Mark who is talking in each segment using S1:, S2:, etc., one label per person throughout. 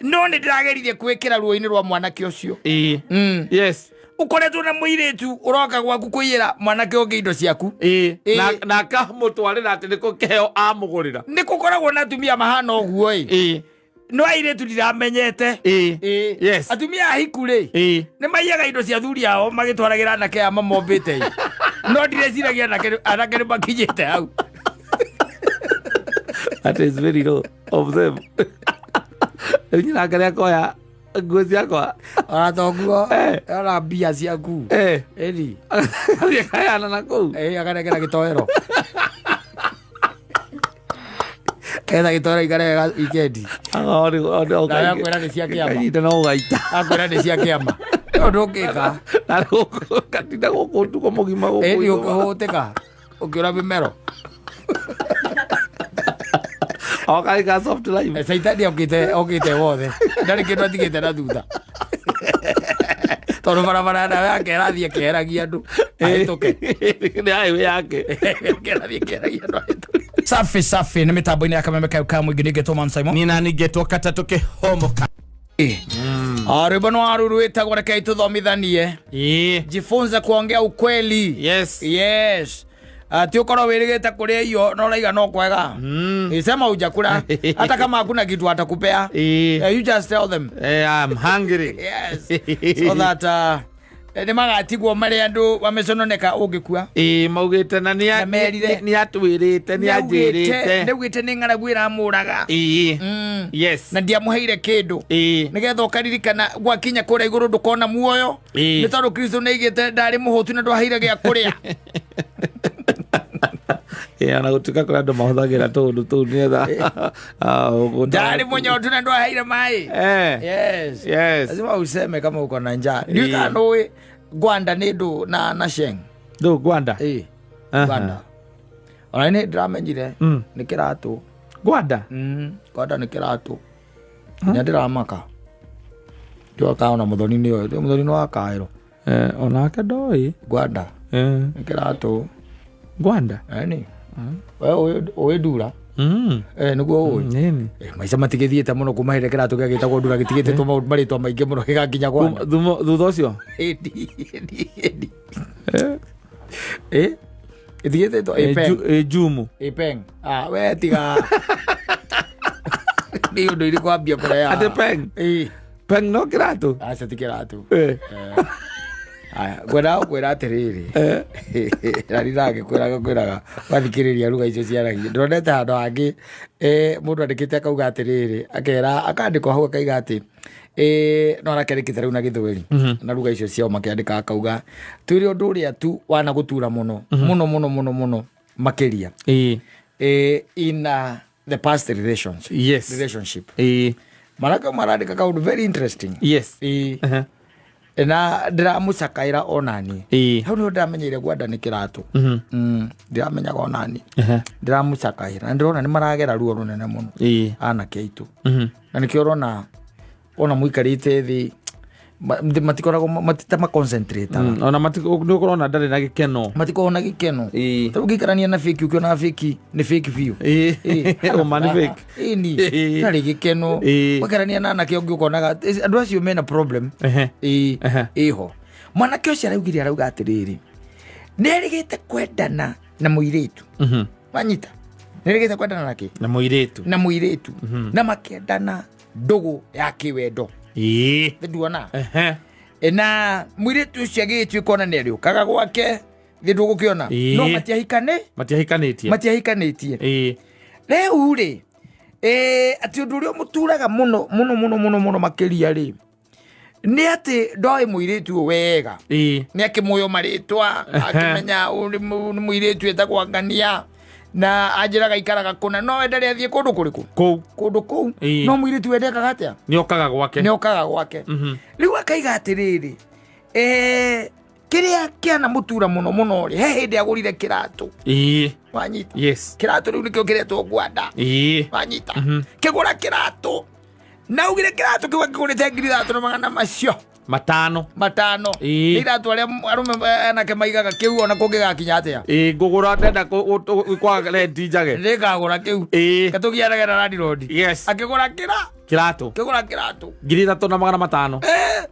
S1: No nĩ ndĩrageririe kwĩkĩra ruo-inĩ rwa mwanake ũcio.
S2: Yes.
S1: Ũkoretwo na mũirĩtu ũroka gwaku kũiyĩra mwanake ũngĩ indo ciaku.
S2: Na na akamũtwarĩra atĩ nĩkũ kĩheo amũgũrĩra.
S1: Nĩ kũkoragwo na atumia mahana ũguo ĩ. No airĩtu ndiramenyete. Atumia ahiku rĩ, nĩ maiyaga indo cia athuri ao magĩtwaragĩra anake aya mamombĩte ĩ. No ndireciiragia anake nĩ makinyĩte hau.
S2: That is very low of them. Rĩu nyina ake nĩakoya nguo ciakwa.
S1: Ona to nguo, ona mbia ciaku. Ĩni.
S2: Agathiĩ akayana na kũu.
S1: Ĩ, akanengera gĩtoero. Etha gĩtoero ikare wega wikendi. Nawe akwĩra nĩ cia kĩama.
S2: Kahinda no ũgaita.
S1: Akwĩra nĩ cia kĩama. Nĩ ũndũ ũngĩka.
S2: Na gatinda gũkũ ũtukũ mũgima gũkũ.
S1: Ĩni ũkĩhũtĩka. Ũkĩũra mĩmero.
S2: O karĩ ka soft life.
S1: Caitani okĩte wothe. Ndarĩ kĩndũ atigĩte na thutha. Tondũ barabara nawe yake ĩrathiĩ ĩkĩheragia andũ ahĩtũke.
S2: Nĩ highway yake.
S1: Ĩrathiĩ ĩkĩheragia andũ ahĩtũke. Safi safi nĩ mĩtambo-inĩ ya kameme kayo ka mũingĩ ningĩtwo Man Simon.
S2: Nina ningĩtwo katatũ kĩhomoka.
S1: Ah, rwĩmbo nĩ wa ruru wĩtagwo rekei tũthomithanie. Jifunze kuongea ukweli.
S2: Yes.
S1: Yes. Ati ukorwo wĩrĩgĩte kũrĩa irio na ũraiga no kwega. Sema hujakula hata kama hakuna kitu atakupea. You just tell them.
S2: I'm hungry.
S1: Yes. So that nĩ magatigwo marĩ andũ wamecononeka ũngĩkua.
S2: Ĩĩ, maugĩte na
S1: Na merire.
S2: nĩ atwĩrĩte, nĩ anjĩrĩte.
S1: Nĩaugĩte nĩ ng'aragu ĩramũraga.
S2: Yes.
S1: Na ndiamũheire kĩndũ. Nĩgetha ũkaririkana gwakinya kũrĩa igũrũ ndũkona muoyo. Nĩ tondũ Kristo nĩaigĩte ndarĩ mũhũtu na ndwaheire gĩa kũrĩa.
S2: Ĩĩ, ona gũtuĩka kũrĩ andũ mahũthagĩra tũũndũ tũu nĩgetha
S1: Ndarĩ mũnyotu na ndwaheire maĩ. Yes.
S2: Yes.
S1: Lazima useme kama uko na njaa. Ndiũĩ kana nũĩ Gwanda nĩ ndũ na Sheng.
S2: Ndũ Gwanda?
S1: Ĩĩ. Gwanda. Ona nĩ ndĩramenyire nĩ kĩratũ.
S2: Gwanda?
S1: Gwanda nĩ kĩratũ. Nginya ndĩramaka. Ndiũĩ kana ona Mũthoni nĩoĩ. Mũthoni nĩ wa Kaĩro.
S2: Onake ndoĩ.
S1: Gwanda. Nĩ kĩratũ.
S2: Gwanda?
S1: Ĩni. We ũĩ ndura? Nĩguo ũĩ.
S2: Nini.
S1: Maica matigĩthiĩte mũno kuma hĩndĩ kĩratũ kĩrĩa gĩtagwo ndura gĩtigĩtĩtwo marĩtwa maingĩ mũno gĩgakinya Gwanda.
S2: Thutha ũcio?
S1: Ĩni, ĩni, ĩni. Ĩtigĩtĩtwo Ĩpeng.
S2: Jumu.
S1: Ĩpeng. Ah, we tiga. Nĩ ũndũ irĩ kwambia kũraya.
S2: Atĩ peng?
S1: Ĩĩ.
S2: Peng no kĩratũ?
S1: Aca ti kĩratũ. Aya, ngwendaga gũkwĩra atĩrĩrĩ, na ndinagĩkwĩraga kwĩraga wathikĩrĩria ruga icio ciaragia ndonete handũ hangĩ mũndũ andĩkĩte akauga atĩrĩrĩ, akera akandĩkwo hau akaiga atĩ no arakĩandĩkĩte rĩu na gĩthweri na ruga icio ciao makĩandĩka akauga twĩre ũndũ ũrĩa tu wanagũtura mũno mũno mũno mũno mũno makĩria in the past relations, relationship. Maraka marandĩka kaũndũ very interesting. Na ndĩramũcakaĩra onani. Hau nĩho ndĩramenyeire Gwanda nĩ kĩratũ. Ndĩramenyaga onani. Ndĩramũcakaĩra na ndĩrona nĩ maragera ruo rũnene mũno anake aitũ. Na nĩkĩo ũrona ona mũikarĩte thĩ matikoragwo matita maconcentrate.
S2: Ona nĩ ũkorona ndarĩ na gĩkeno.
S1: Matikoragwo na gĩkeno. Ta rĩu ũngĩikarania na fake ũkĩona fake nĩ fake biũ.
S2: Ũma nĩ fake.
S1: Ĩni. Ndarĩ gĩkeno. Wakarania na anake ũngĩ ũkonaga andũ acio mena problem. Ĩho. Mwanake ũcio araugire arauga atĩrĩrĩ, nĩ erĩgĩte kwendana na mũirĩtu. Wanyita? Nĩ erĩgĩte kwendana na kĩ?
S2: Na mũirĩtu.
S1: Na mũirĩtu. Na makendana ndũgũ ya kĩwendo. Nĩ nduona? Na mũirĩtu ũcio agĩgĩtuĩka ona nĩ arĩũkaga gwake, thĩ ndũgũkĩona. No matiahikane?
S2: Matiahikanĩtie.
S1: Matiahikanĩtie. Rĩu rĩ, atĩ ũndũ ũrĩa ũmũturaga mũno mũno mũno mũno mũno makĩria rĩ, nĩ atĩ ndoĩ mũirĩtu ũyũ wega. Nĩ akĩmũyo marĩtwa, akĩmenya ũyũ nĩ mũirĩtu etagwo Ngania, na anjĩraga aikaraga kũna, no we ndarĩ athiĩ kũndũ kũrĩkũ?
S2: Kũu.
S1: Kũndũ kũu. No mũirĩtu we ndekaga atĩa?
S2: Nĩ okaga gwake.
S1: Nĩ okaga gwake. Rĩu akaiga atĩrĩrĩ, kĩrĩa kĩanamũtura mũno mũno rĩ, he hĩndĩ agũrire kĩratũ. Wanyita? Kĩratũ rĩu nĩkĩo kĩretwo Gwanda. Wanyita? Kĩgũra kĩratũ. Na augire kĩratũ kĩu akĩgũrĩte ngiri ithatũ na magana macio.
S2: Matano.
S1: Matano.
S2: Ĩĩ.
S1: Nĩ iratũ arĩa arũme anake maigaga kĩu ona kũngĩgakinya atĩa.
S2: Ĩĩ, ngũgũra ndenda kwaga renti njage.
S1: Nĩngagũra kĩu.
S2: Ĩĩ.
S1: Ketũgianage na landlord.
S2: Yes.
S1: Akĩgũra kĩra
S2: Kĩratũ.
S1: Kĩgũra kĩratũ.
S2: 3500.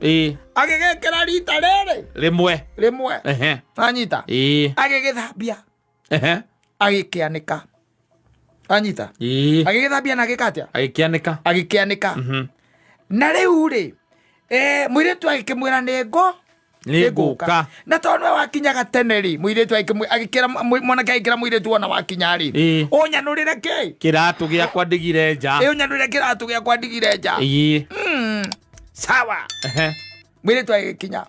S2: Ĩĩ.
S1: Agĩgĩkĩra rita rĩrĩ
S2: Rĩmwe.
S1: Rĩmwe.
S2: Ehe.
S1: Anyita.
S2: Ĩĩ.
S1: Agĩgĩthambia.
S2: Ehe.
S1: Agĩkĩanĩka. Anyita.
S2: Ĩĩ.
S1: Agĩgĩthambia na agĩka atĩa?
S2: Agĩkĩanĩka.
S1: Agĩkĩanĩka. Na rĩu rĩ, mũirĩtu agĩkĩmwĩra nĩ ngũ
S2: Nĩ ngũka.
S1: Na tondũ nĩwe wakinyaga tene rĩ, mũirĩtu agĩkĩra mwanake agĩkĩra mũirĩtu ona wakinya rĩ,
S2: Ĩĩ.
S1: ũnyanũrĩre kĩ?
S2: Kĩratũ gĩakwa ndigire nja.
S1: Ĩ, ũnyanũrĩre kĩratũ gĩakwa ndigire nja.
S2: Ĩĩ.
S1: Sawa.
S2: Ehe.
S1: Mũirĩtu agĩkinya,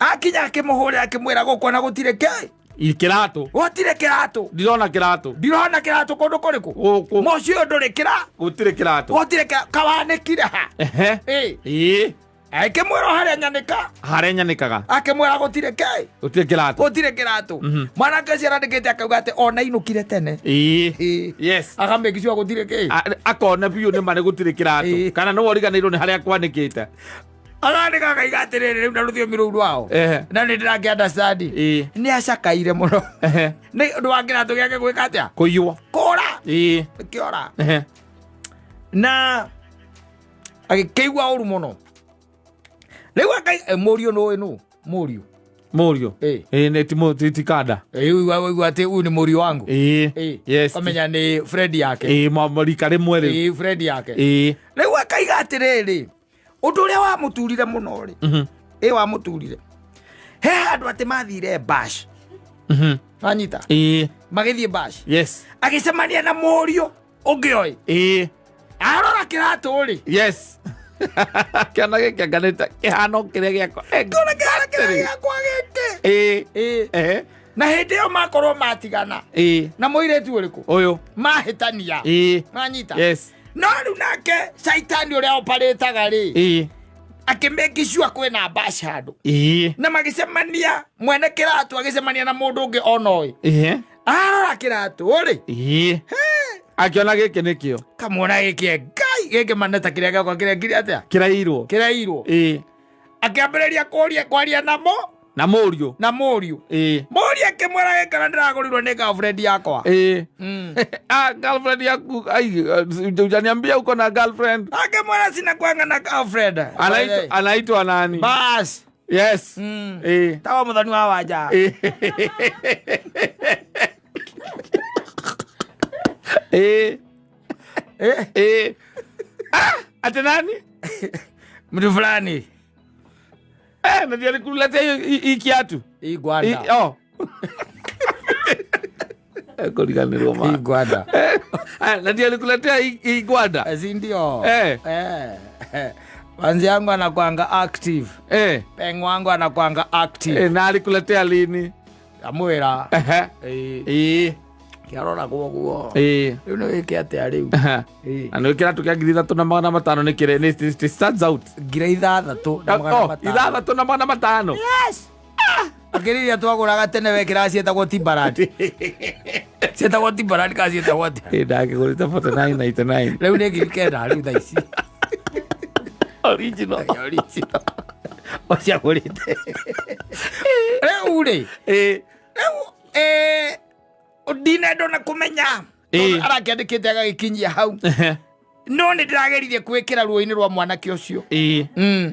S1: akinya akĩmũhũrĩra, akĩmwĩra gũkũ ona gũtirĩ kĩ?
S2: Kĩratũ.
S1: Gũtirĩ kĩratũ.
S2: Ndirona kĩratũ.
S1: Ndirona kĩratũ kũndũ kũrĩkũ?
S2: Gũkũ.
S1: Mũciĩ ũyũ ndũrĩ kĩra
S2: Gũtirĩ kĩratũ.
S1: Gũtirĩ kĩra kawanĩkire ha?
S2: Ehe.
S1: Ĩ.
S2: Ĩĩ.
S1: Akĩmwĩra o harĩa nyanĩka.
S2: Harĩa nyanĩkaga.
S1: Akĩmwĩra gũtirĩ kĩ?
S2: Gũtirĩ kĩratũ.
S1: Gũtirĩ kĩratũ. Mwanake ũcio arandĩkĩte akauga atĩ ona inũkire tene.
S2: Ĩĩ.
S1: Ĩĩ.
S2: Yes.
S1: Akamake sure gũtirĩ kĩ.
S2: Akona biũ nĩ ma nĩ gũtirĩ kĩratũ.
S1: Ĩĩ.
S2: Kana nĩwe ũriganĩirwo nĩ harĩa kwanĩkĩte.
S1: Arandĩka akaiga atĩrĩrĩ, rĩu na rũthiomi rũu rwao,
S2: Ehe.
S1: na nĩ ndĩrakĩ understand,
S2: Ĩĩ.
S1: nĩ acakaire mũno
S2: Ehe.
S1: nĩ ũndũ wa kĩratũ gĩake gwĩka atĩa?
S2: Kũiywo.
S1: Kũra.
S2: Ĩĩ.
S1: Kĩora.
S2: Ehe.
S1: Na agĩkĩigua ũru mũno. Rĩu akai mũriũ nũĩ nũ mũriũ?
S2: Mũriũ.
S1: Ĩĩ.
S2: Ĩĩ, nĩ ti kanda.
S1: Ĩĩ, atĩ huyu ni mũriũ wangu.
S2: Ĩĩ.
S1: Ĩĩ.
S2: Yes.
S1: Kamenya nĩ friend yake.
S2: Ĩĩ, rika rĩmwe rĩu.
S1: Ĩĩ, friend yake.
S2: Ĩĩ.
S1: Rĩu akaiga atĩrĩrĩ, ũndũ ũrĩa wamũturire mũno rĩ, ĩ wamũturire he handũ atĩ mathire bash. Wanyita?
S2: Ĩĩ.
S1: Magĩthiĩ bash.
S2: Yes.
S1: Agĩcemania na mũriũ ũngĩ oĩ.
S2: Ĩĩ.
S1: Arora kĩratũ rĩ,
S2: Yes. Kĩona gĩkĩ anganĩte kĩhano kĩrĩa gĩakwa.
S1: Kĩona kĩhana kĩrĩa gĩakwa gĩkĩ.
S2: Ĩĩ.
S1: Ĩĩ.
S2: Ehe.
S1: Na hĩndĩ ĩyo makorwo matigana
S2: Ĩĩ.
S1: na mũirĩtu ũrĩkũ?
S2: Ũyũ.
S1: Mahĩtania.
S2: Ĩĩ.
S1: Manyita?
S2: Yes.
S1: No rĩu nake caitani ũrĩa oparĩtaga rĩ,
S2: Ĩĩ.
S1: akĩmake sure kwĩna bash handũ
S2: Ĩĩ.
S1: na magĩcemania, mwene kĩratũ agĩcemania na mũndũ ũngĩ onoĩ.
S2: Ĩĩ.
S1: Arora kĩratũ rĩ,
S2: Ĩĩ. Akĩona gĩkĩ nĩkĩo.
S1: Kamwona gĩkĩ, ngai, gĩkĩ maneta kĩrĩa gĩakwa kĩrĩa kĩrĩa atĩa?
S2: Kĩrairwo.
S1: Kĩrairwo.
S2: Ĩĩ.
S1: Akĩambĩrĩria kũria kwaria namo.
S2: Na mũriũ.
S1: Na mũriũ.
S2: Ĩĩ.
S1: Mũriũ akĩmwĩra gĩkana ndĩragũrirwo nĩ girlfriend yakwa.
S2: Ĩĩ. Ah, girlfriend yaku ai, hujaniambia uko na girlfriend.
S1: Akĩmwĩra sina kwanga na girlfriend.
S2: Anaitwa nani?
S1: Bas.
S2: Yes. Ĩĩ.
S1: Tawa mũthoni wa wanja.
S2: Ĩĩ. Ĩĩ. Ĩĩ. Ah, ati nani?
S1: Mtu fulani.
S2: Eh, na ndio alikuletea hiyo hii kiatu.
S1: Hii gwanda.
S2: Oh. Kũriganĩrwo ma.
S1: Hii gwanda.
S2: Eh, ah, na ndio alikuletea hii gwanda.
S1: Si ndio?
S2: Eh.
S1: Eh. Wanzi yangu anakwanga active.
S2: Eh.
S1: Peng wangu anakwanga active.
S2: Eh, na alikuletea lini?
S1: Amwĩra.
S2: Ehe.
S1: Ĩĩ.
S2: Ĩĩ.
S1: Kĩarora guo.
S2: Ĩĩ.
S1: Rĩu nĩ wĩke atĩa rĩu?
S2: Ehe.
S1: Ĩĩ.
S2: Na nĩ kĩratũ kĩa 3500 nĩ kĩrĩ nĩ it stands out.
S1: 6500.
S2: Oh, 6500.
S1: Yes. Akĩrĩria twagũraga tene wekĩraga ciĩtagwo Timberland. Ciĩtagwo Timberland kana ciĩtagwo atĩa?
S2: Ĩ, ndakĩgũrĩte 49.99.
S1: Rĩu nĩ 9000 rĩu thaa ici.
S2: Original.
S1: Original. Ũciagũrĩte. Rĩu rĩ,
S2: Ĩ.
S1: rĩu ndinenda ona kũmenya.
S2: Ĩ.
S1: Arakĩandĩkĩte agagĩkinyia hau.
S2: Ehe.
S1: No nĩ ndĩrageririe kwĩkĩra ruo-inĩ rwa mwanake ũcio.
S2: Ĩ.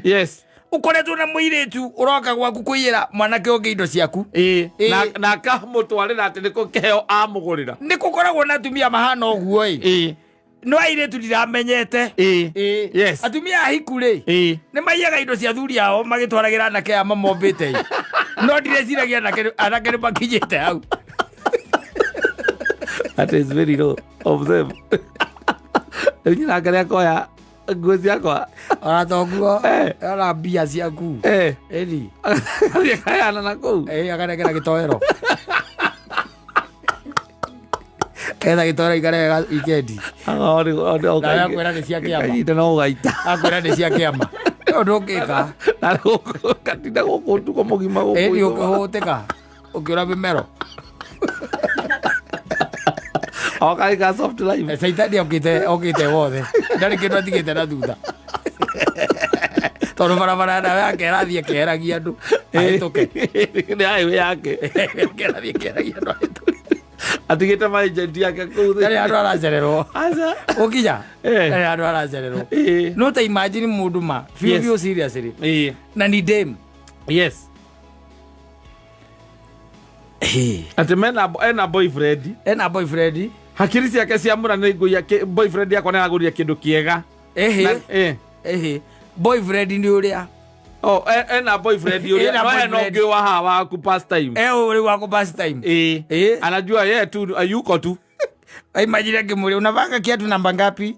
S2: Yes.
S1: Ũkoretwo na mũirĩtu ũroka gwaku kũiyĩra mwanake ũngĩ indo ciaku.
S2: Ĩ.
S1: Ĩ.
S2: Na akamũtwarĩra atĩ nĩkũ kĩheo amũgũrĩra.
S1: Nĩ gũkoragwo na atumia mahana ũguo ĩ.
S2: Ĩ.
S1: No airĩtu ndiramenyete.
S2: Ĩ.
S1: Ĩ.
S2: Yes.
S1: Atumia ahiku rĩ,
S2: Ĩ.
S1: nĩ maiyaga indo cia athuri ao magĩtwaragĩra anake aya mamombĩte ĩ. No ndireciiragia anake nĩ makinyĩte hau.
S2: That is very low of them. Rĩu nyina ake nĩakoya nguo ciakwa.
S1: Ona toguo.
S2: Eh.
S1: Ona mbia ciaku.
S2: Eh.
S1: Ĩni.
S2: Agathiĩ akayana na kũu.
S1: Ĩ, akanengera gĩtoero. Etha gĩtoero ikare wega wikendi. Na akwĩra nĩ cia kĩama.
S2: Kahinda no ũgaita.
S1: Akwĩra nĩ cia kĩama. Nĩ ũndũ ũngĩka.
S2: Na gũkũ katinda gũkũ ũtukũ mũgima gũkũ
S1: Ĩni
S2: igũrũ.
S1: ũkĩhũtĩka. Ũkĩũra mĩmero.
S2: O kaĩ ka soft life.
S1: Caitani okĩte okĩte wothe. Ndarĩ kĩndũ atigĩte na thutha. Tondũ barabara nayo yake ĩrathiĩ ĩkĩheragia andũ ahĩtũke.
S2: Nĩ highway yake.
S1: Ĩrathiĩ ĩkĩheragia andũ ahĩtũke.
S2: Atigĩte maagent yake kũu
S1: Ndarĩ handũ aracererwo.
S2: Aca.
S1: Ũkinya.
S2: Eh.
S1: Ndarĩ handũ aracererwo.
S2: Ĩĩ.
S1: No ta imagine mũndũ ma. Biũ
S2: Yes.
S1: biũ seriously.
S2: Ĩĩ.
S1: Na ni dem.
S2: Yes. Atĩ mena ena boyfriend.
S1: Ena boyfriend.
S2: Hakiri ciake ciamũra nĩ ngũiya boyfriend yakwa nĩ aragũrire kĩndũ kĩega.
S1: Ehe.
S2: Na- eh.
S1: Ehe. Boyfriend nĩ ũrĩa.
S2: Oh, ena boyfriend ũrĩa
S1: Ena
S2: no ena
S1: boyfriend.
S2: ũngĩ wa haha waku pastime.
S1: Eh, ũrĩ wako pastime.
S2: Ĩĩ.
S1: Ĩĩ.
S2: Anajua yeye tu yuko tu.
S1: Imagine akimwambia unavanga kiatu namba ngapi?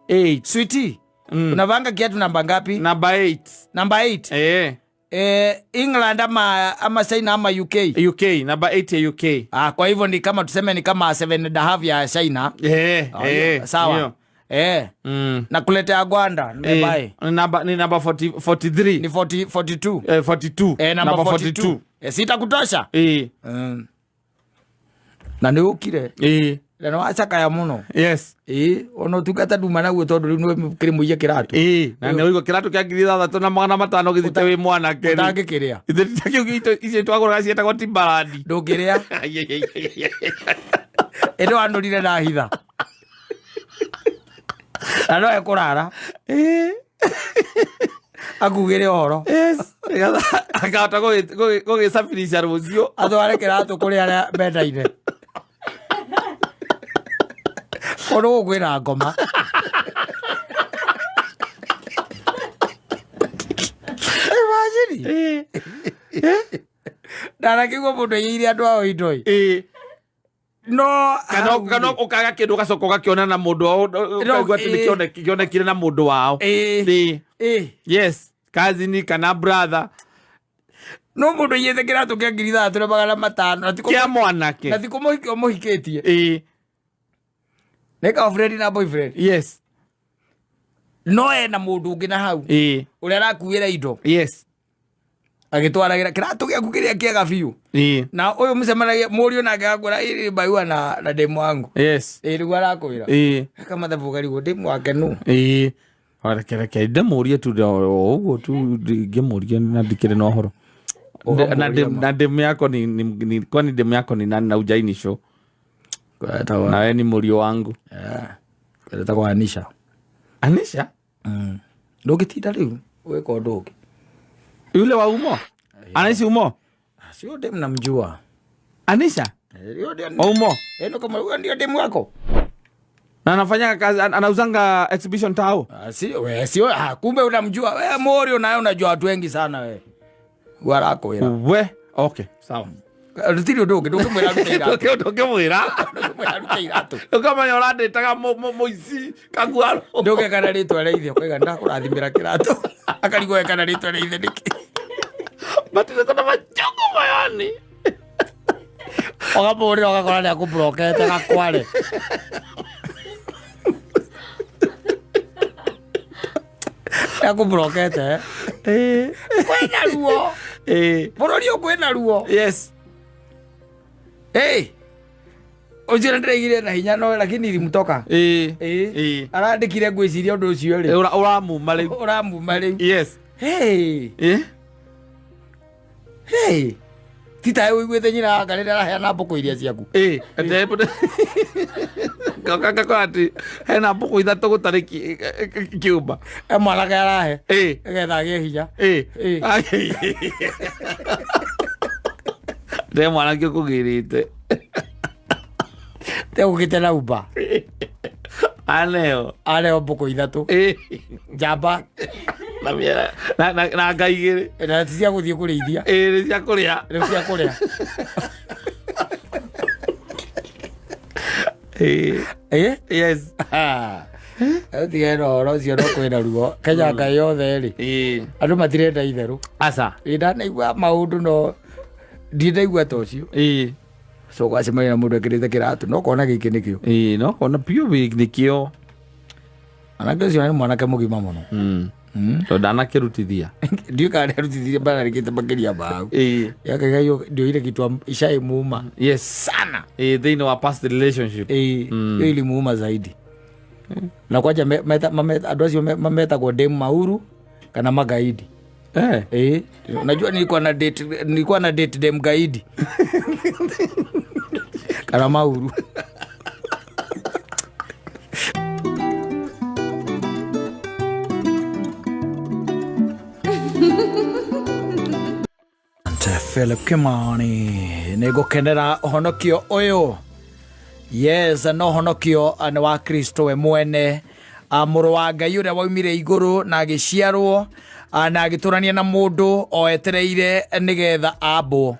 S2: 8.
S1: Sweetie. Unavanga kiatu namba ngapi?
S2: Number 8.
S1: Namba 8.
S2: Eh.
S1: Eh, England ama China ama UK.
S2: UK, number 8 ya UK.
S1: Ah, kwa hivyo ni kama tuseme ni kama 7.5 ya China.
S2: Eh,
S1: Ah, hiyo,
S2: eh,
S1: sawa.
S2: hiyo.
S1: Eh, nakuletea gwanda nimebuy.
S2: Eh, ni namba 40, 43.
S1: Ni 40, 42.
S2: Eh, 42.
S1: Eh, namba 42. Eh, sitakutosha.
S2: Eh,
S1: Na nĩ ũkire.
S2: eh,
S1: Na nĩ wacakaya mũno.
S2: yes.
S1: Ĩ, ona ũtungata nduma naguo tondũ rĩu nĩwe kĩrĩ mũiye kĩratũ.
S2: Eh, na nĩ ũigua kĩratũ kĩa 6500 gĩthite wĩ mwanake rĩ.
S1: Ũtangĩkĩrĩa.
S2: Ithe ta kĩu gitũ icio twagũraga cietagwo Timberland.
S1: Ndũngĩrĩa. Ĩndĩ wanũrire na hitha. Na no ekũrara.
S2: Eh,
S1: Akugĩre ũhoro.
S2: yes. Nĩgetha akahota gũgĩsafirisha rũciũ.
S1: Atware kĩratũ kũrĩ arĩa mendaine. Kũndũ gũkũ kwĩna ngoma. Imagine.
S2: Eh,
S1: Ndanakĩigua mũndũ aiyĩire andũ ao indo ĩ.
S2: eh.
S1: No
S2: Kana
S1: hau
S2: kana
S1: rĩ.
S2: ũkaga kĩndũ ũgacoka ũgakĩona na mũndũ wao ũkaigua atĩ
S1: eh.
S2: nĩkĩonekire na mũndũ wao.
S1: Ĩ.
S2: Eh,
S1: Ĩ.
S2: yes. Cousin kana brother
S1: No mũndũ aiyĩte kĩratũ kĩa 6500 na ti
S2: kĩa
S1: kũmũ-
S2: mwanake.
S1: na ti kũmũhikia ũmũhikĩtie.
S2: Eh,
S1: Nĩ girlfriend na boyfriend.
S2: yes.
S1: No ena mũndũ ũngĩ na hau
S2: Eh,
S1: ũrĩa arakuĩra indo
S2: yes.
S1: agĩtwaragĩra kĩratũ gĩaku kĩrĩa kĩega biũ.
S2: Eh,
S1: Na ũyũ mũcemanagia mũriũ nake agakwĩra ĩ mbaiwa na demu wangu.
S2: yes.
S1: Ĩ nĩguo arakwĩra.
S2: Eh.
S1: Akamathabu karigwo demu wake nũ.
S2: Ĩĩ. Reke reke ndĩmũrie tu o ũguo tu ngĩmũrie na ndikĩrĩ na ũhoro. Na na demu yako ni kwani demu yako ni nani na hujaini show? Na wewe ni mũriũ wangu.
S1: Etagwo Anisha.
S2: Anisha?
S1: Ndũngĩtinda rĩu ũgĩka ũndũ ũngĩ.
S2: Yule wa umo? Anaishi umo?
S1: Sio demu namjua.
S2: Anisha?
S1: Hiyo ndio
S2: Wa umo?
S1: Eno kama huyo ndio demu wako.
S2: Na anafanya kazi anauzanga exhibition tao.
S1: Ah, sio we, sio ah, kumbe unamjua. We Morio naye unajua watu wengi sana we. Warakwĩra.
S2: We, okay, sawa.
S1: Rutiri ũndũ ũngĩ ndũngĩmwĩra arute iratũ.
S2: Ndũngĩmwĩra.
S1: Ndũngĩmwĩra arute iratũ.
S2: Ũkamenya ũrandĩtaga mũici kaguaro.
S1: Ndũngĩkana rĩtwa rĩa ithe ũkaiga ndakũrathimĩra kĩratũ. Akarigwo ekana rĩtwa rĩa ithe nĩkĩ.
S2: But niko na machungu moyoni.
S1: Ũkamũhũrĩra ũgakora nĩakũblokete gakware. Nĩakũblokete.
S2: Eh.
S1: Kwĩna ruo.
S2: Eh.
S1: Bũrũri ũyũ kwĩna ruo.
S2: Yes.
S1: Hey. Ũcio nĩndĩraigire na hinya no lakini ilimtoka.
S2: Eh.
S1: Ĩ.
S2: Eh.
S1: Arandĩkire ngwĩciria ũndũ ũcio rĩ.
S2: Ũramuma rĩu.
S1: Ũramuma rĩu.
S2: Yes.
S1: Hey.
S2: Eh.
S1: Hey. Ti tawe ũiguĩte nyina waka rĩrĩa araheana mbũkũ iria ciaku.
S2: Eh. Ngoka ngakora atĩ hena mbũkũ ithatũ gũtarĩ kĩũmba.
S1: E mwanake arahe.
S2: Eh.
S1: Nĩgetha agĩe hinya.
S2: Eh.
S1: Eh.
S2: Ndee mwanake ũkũgĩrĩte.
S1: Tegũkĩte na umba.
S2: Aneo.
S1: Areo mbũkũ ithatũ.
S2: Eh.
S1: Njamba.
S2: Na mĩera. Na nga igĩrĩ.
S1: Na ti cia gũthiĩ kũrĩithia.
S2: Eh, nĩ cia kũrĩa.
S1: Rĩu cia kũrĩa.
S2: Eh.
S1: Eh?
S2: Yes.
S1: Tigana na ũhoro ũcio no kwĩna ruo. Kenya ngai yothe rĩ.
S2: Eh.
S1: Andũ matirenda itherũ.
S2: Aca.
S1: Ĩ ndanaigua maũndũ no ndirĩ ndaigua ta ũcio.
S2: Eh.
S1: So gwacemania na mũndũ ekĩrĩte kĩratũ no kona gĩkĩ nĩkĩo.
S2: Eh, no kona piũ nĩkĩo.
S1: Mwanake ũcio nĩ mwanake mũgima mũno.
S2: Tondũ ndanakĩrutithia.
S1: Ndiũĩ kana nĩarutithirie mbara rĩkĩte makĩria ma hau.
S2: Eh.
S1: Yakaiga hiyo ndio ile kitu ishaimuuma
S2: Yes.
S1: sana.
S2: Eh, thĩinĩ wa past relationship.
S1: Eh, hiyo ilimuuma zaidi. Na kwanja andũ acio mametagwo dem mauru kana magaidi. Eh, unajua nilikuwa na date dem gaidi kana mauru. Philip Kimani, nĩ ngũkenera ũhonokio ũyũ. Yes, no ũhonokio nĩ wa Kristo we mwene, mũrũ wa Ngai ũrĩa waumire igũrũ na agĩciarwo, na agĩtũrania na mũndũ o etereire nĩgetha ambwo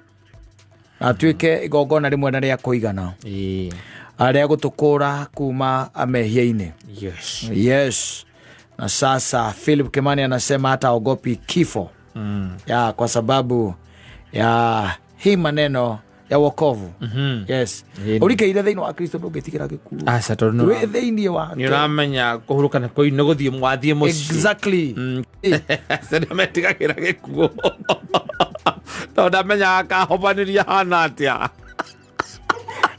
S1: na atuĩke igongona rĩmwe na rĩa kũigana, rĩa gũtũkũra kuma mehia-inĩ. Yes, na sasa Philip Kimani anasema hata ogopi kifo ya kwa sababu ya hii maneno ya wokovu. Yes. Ũrikĩire thĩinĩ wa Kristo, ndũngĩtigĩra gĩkuũ.
S2: Aca, tondũ
S1: wĩ thĩinĩ wake.
S2: Nĩ ũramenya kũhurũka nĩ kũu, nĩ gũthiĩ mwathiĩ mũciĩ. Acio nĩo metigagĩra gĩkuũ, tondũ ndamenyaga akahobanĩria hana atĩa.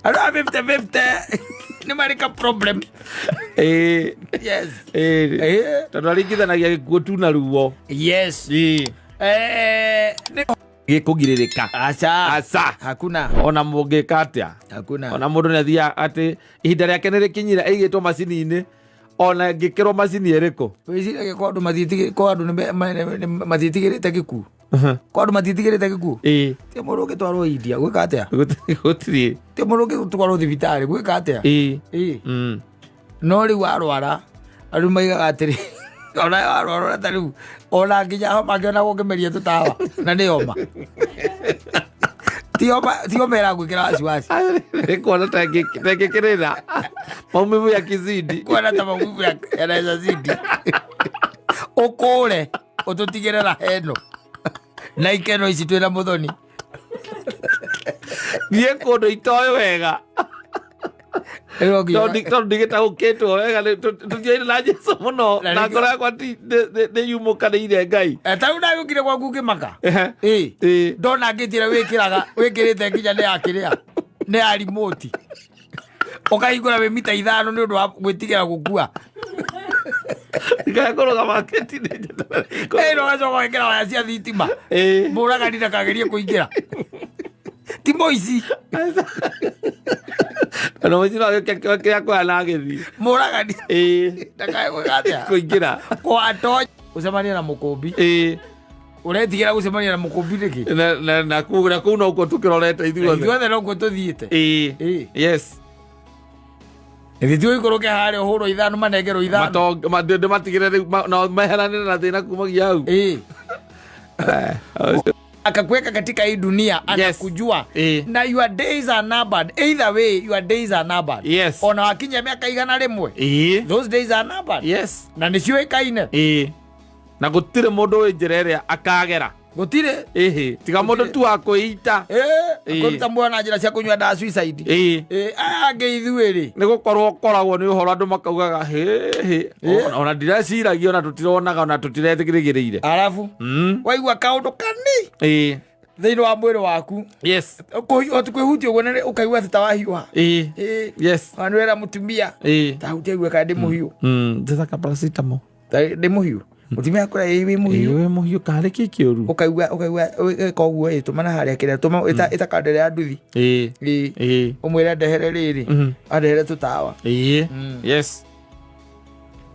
S1: Andũ a 50-50 nĩ marĩ ka problem. Yes.
S2: Tondũ aringithanagia gĩkuũ tu na ruo. Gĩkũgirĩrĩka.
S1: Aca.
S2: Aca.
S1: Hakuna.
S2: Ona mũngĩka atĩa.
S1: Hakuna.
S2: Ona mũndũ nĩ athiaga atĩ ihinda rĩake nĩ rĩkinyire, aigĩtwo macini-inĩ, ona ngĩkĩrwo macini ĩrĩkũ.
S1: Wĩciragia kwa andũ kwa andũ nĩ matiĩtigĩrĩte gĩkuũ, kwa andũ matiĩtigĩrĩte gĩkuũ. Ti mũndũ ũngĩtwarwo India gwĩka atĩa?
S2: Gũtirĩ.
S1: Ti mũndũ ũngĩtwarwo thibitarĩ gwĩka atĩa? No rĩu warwara, andũ maigaga atĩrĩ, ona warwara, ona ta rĩu, ona nginya homa angĩona gũkĩmeria tũtawa na nĩ homa, ti homa, ti homa ĩragwĩkĩra wasiwasi.
S2: Nĩ kuona tengĩkĩrĩra maumivu ya kizidi.
S1: Kuona ta maumivu yanaweza zidi, ũkũre ũtũtigĩre na heno na ikeno ici twĩna mũthoni.
S2: Thiĩ kũndũ itoĩ wega.
S1: Rĩu
S2: tondũ ndigĩtaũkĩtwo wega, tũtiaire na Jesu mũno.
S1: Na
S2: na
S1: nĩkĩo-
S2: ngoro yakwa nĩ yumũkanĩire Ngai.
S1: Ta rĩu ndagĩũkire gwaku ngĩmaka. Ĩ. Ndona ngĩtire wĩkĩraga wĩkĩrĩte nginya nĩ ya kĩrĩa, nĩ ya remote, ũkahingũra wĩ mita 5 nĩ ũndũ wa gwĩtigĩra gũkua.
S2: Ngakũrũgama ngĩtinĩte.
S1: Ĩ, no ũgacoka ũgekĩra waya cia thitima, mũragani ndakagerie kũingĩra, ti mũici.
S2: Tondũ mũici no agĩũke kĩrĩa kuoya na agĩthiĩ.
S1: Mũragani ndakae gwĩka atĩa?
S2: Kũingĩra.
S1: Kwatonya ũcemanie na mũkũmbi. Ũretigĩra gũcemania na mũkũmbi nĩkĩ?
S2: Na kũu nokuo tũkĩrorete ithuothe.
S1: Ithuothe nokuo tũthiĩte.
S2: Yes.
S1: Ĩthĩ ti ũikũrũke harĩa ũhũrwo 5, manengerwo 5.
S2: Ndĩmatigĩre rĩu na meheranĩre na thĩna kumagia hau.
S1: Akakuweka katika hii dunia, anakujua na your days are numbered. Either way, your days are numbered. Ona wakinya mĩaka 100, those days are numbered. Na nĩ ciũĩkaine.
S2: Na gũtirĩ mũndũ wĩ njĩra ĩrĩa akagera.
S1: Gũtirĩ.
S2: Ĩhĩ, tiga mũndũ tu wa kwĩita.
S1: Kũruta muoyo na njĩra cia kũnyua ndawa, suicide. Aya angĩ ithuĩ rĩ,
S2: Nĩ gũkorwo koragwo nĩ ũhoro andũ makaugaga hĩhĩ, ona ndireciragia, ona tũtironaga, ona tũtiretĩkĩrĩgĩrĩire.
S1: Arabu waigua kaũndũ kani thĩinĩ wa mwĩrĩ waku, oti kwĩhutia ũguo ũkaigua atĩ ta wahiũha. Wanwĩra mũtumia, tahutia igue kana ndĩ mũhiũ.
S2: Njethaka paracetamol.
S1: Ta ndĩ mũhiũ, mũtumia akwĩra, "Ĩ, wĩ mũhiũ."
S2: Wĩ mũhiũ karĩ kĩ kĩũru?
S1: Ũkaigua ĩka ũguo, ĩ, tũmana harĩa kĩrĩa, tũma ĩta kandere ya nduthi. Ũmwĩre ndehere rĩrĩ, andehere tũtawa.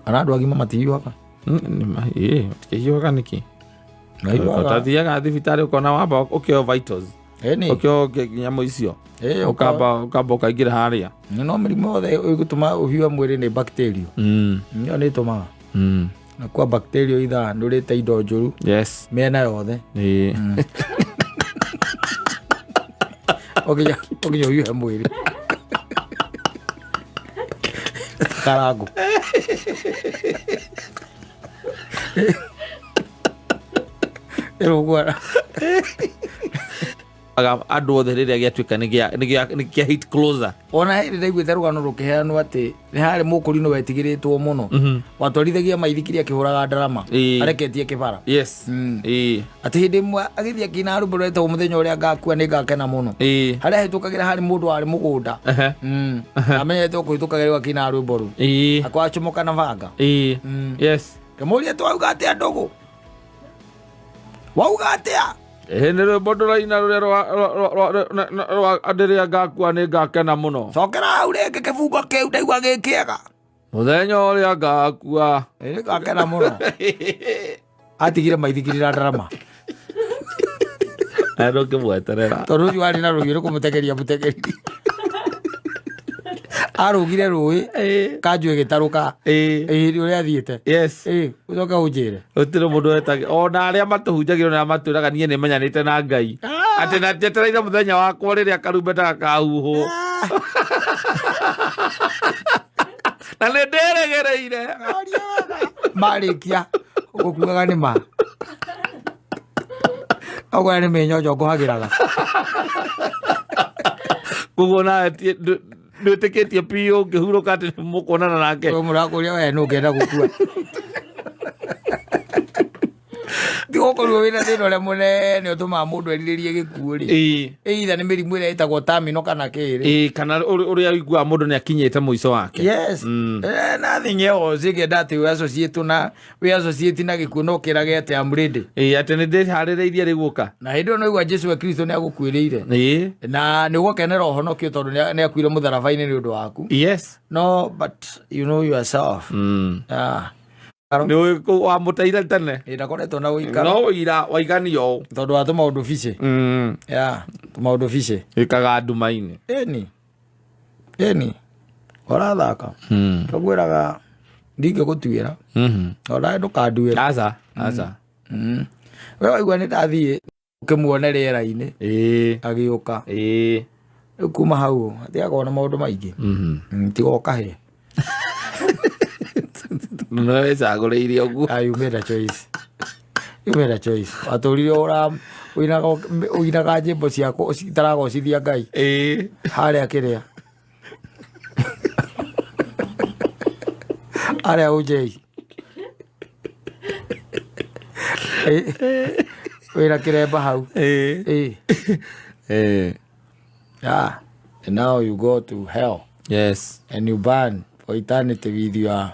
S1: Ana andũ agima matihiũhaga?
S2: Matikĩhiũhaga nĩkĩ?
S1: Mahiũhaga.
S2: Ũtathiaga thibitarĩ ũkona wamba ũkĩoyo vitals,
S1: Ĩni.
S2: ũkĩoyo nyamũ icio, ũkamba ũkaingĩra harĩa.
S1: No mĩrimũ yothe ĩgũtũma ũhiũhe mwĩrĩ nĩ bacteria. Ĩyo nĩ ĩtũmaga na kwa bacteria ithaa ndũrĩte indo njũru mĩena yothe, ũnginya ũhiũhe mwĩrĩ karango. Ĩrũgwara.
S2: Andũ othe rĩrĩa gĩatuĩka nĩ kĩa hit closer.
S1: Ona hĩndĩ ndaiguĩte rũgano rũkĩheanwo atĩ nĩ harĩ mũkũrinũ wetigĩrĩtwo mũno watwarithagia maithikiri akĩhũraga ndarama areketie kĩbara. Atĩ hĩndĩ ĩmwe agĩthiĩ akĩina rwĩmbo rwetagwo mũthenya ũrĩa ngakua nĩ ngakena mũno. Harĩa ahĩtũkagĩra harĩ mũndũ warĩ mũgũnda. Amenyete kũhĩtũkagĩra rĩu akĩina rwĩmbo rũu. Akwacomoka na banga. Kĩmũria twauga atĩa ndũgũ? Wauga atĩa?
S2: Ĩĩ nĩ rwĩmbo ndũraina rũrĩa rwa rĩrĩa ngakua nĩ ngakena mũno.
S1: Cokera hau rĩngĩ kĩbungo kĩu ndaigua gĩ kĩega.
S2: Mũthenya ũrĩa ngakua.
S1: Ĩĩ nĩ ngakena mũno. Atigire maithikiri na ndarama.
S2: Na ndũngĩmweterera.
S1: Tondũ ũcio warĩ na rũhiũ nĩ kũmũtegeria mũtegeri. Arũgire rũĩ kanjũ ĩgĩtarũka. Ĩĩ ũrĩa athiĩte. Ĩĩ ũcoke ũnjĩre.
S2: Gũtirĩ mũndũ wetagĩ ona arĩa matũhunjagĩrwo na matwĩraga niĩ nĩ menyanĩte na Ngai atĩ na njetereire mũthenya wakwa rĩrĩa karumbeta gakahuhwo na nĩ ndĩrĩgĩrĩire.
S1: Marĩkia ũgũkuaga nĩ ma. Okorwo nĩ mĩnyonjo ngũhagĩraga.
S2: Koguo nawe ndwĩtĩkĩtie biũ ũngĩhurũka atĩ mũkuonana nake.
S1: Ũyũ mũrakũria we nũ ũngĩenda gũkua. Ti gũkorwo wĩna thĩna ũrĩa mũnene ũtũmaga mũndũ erirĩrie gĩkuũ rĩ. Either nĩ mĩrimũ ĩrĩa ĩtagwo terminal kana kĩ rĩ.
S2: Ĩĩ, kana ũrĩa ũiguaga mũndũ nĩ akinyĩte mũico wake.
S1: Yes. Nothing else ĩngĩenda atĩ wĩ associate na wĩ associate na gĩkuũ no kĩrage atĩ I'm ready.
S2: Ĩĩ, atĩ nĩ ndĩharĩrĩirie rĩu gũka.
S1: Na hĩndĩ ĩyo no Jesu wa Kristo nĩ agũkuĩrĩire. Na nĩ ũgũkenera ũhonokio tondũ nĩ akuire mũtharaba-inĩ nĩ ũndũ waku. No, but you know yourself.
S2: Nĩ wamũteire tene.
S1: Ĩ, ndakoretwo na ũikaro.
S2: No ũira waiganio ũũ.
S1: Tondũ wa tũmaũndũ bici. Yeah, tũmaũndũ bici.
S2: Ĩkaga nduma-inĩ.
S1: Ĩni. Ĩni. Ũrathaka. Tũkwĩraga ndingĩgũtuĩra. Ona ndũkanduĩra.
S2: Aca, aca.
S1: We waigua nĩ ndathiĩ ũkĩmuone rĩera-inĩ. Agĩũka. Rĩu kuma hau atigakorwo na maũndũ maingĩ. Tiga ũkahe.
S2: No wĩcagũrĩire ũguo.
S1: Ah, you made a choice. You made a choice. Watũrire ũinaga nyĩmbo ciaku itaragocithia Ngai. Harĩa kĩrĩa. Harĩa ũnjei. Wĩna kĩremba hau. Yeah. And now you go to hell.
S2: Yes.
S1: And you burn for eternity with your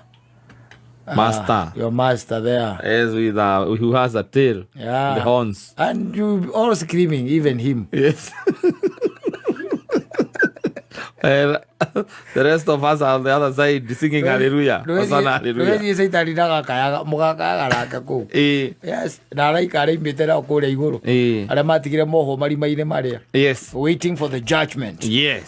S2: master.
S1: Your master there.
S2: Yes, with who has a tail.
S1: Yeah.
S2: The horns.
S1: And you all screaming, even him.
S2: Yes. And the rest of us are on the other side singing hallelujah. Hosanna, hallelujah.
S1: Ndũgethiĩ caitani ndagakayaga mũgakayaga nake kũu. Yes. Na araika arĩa aimĩte nao kũrĩa igũrũ. Arĩa matigire mohwo marima-inĩ marĩa.
S2: Yes.
S1: Waiting for the judgment.
S2: Yes.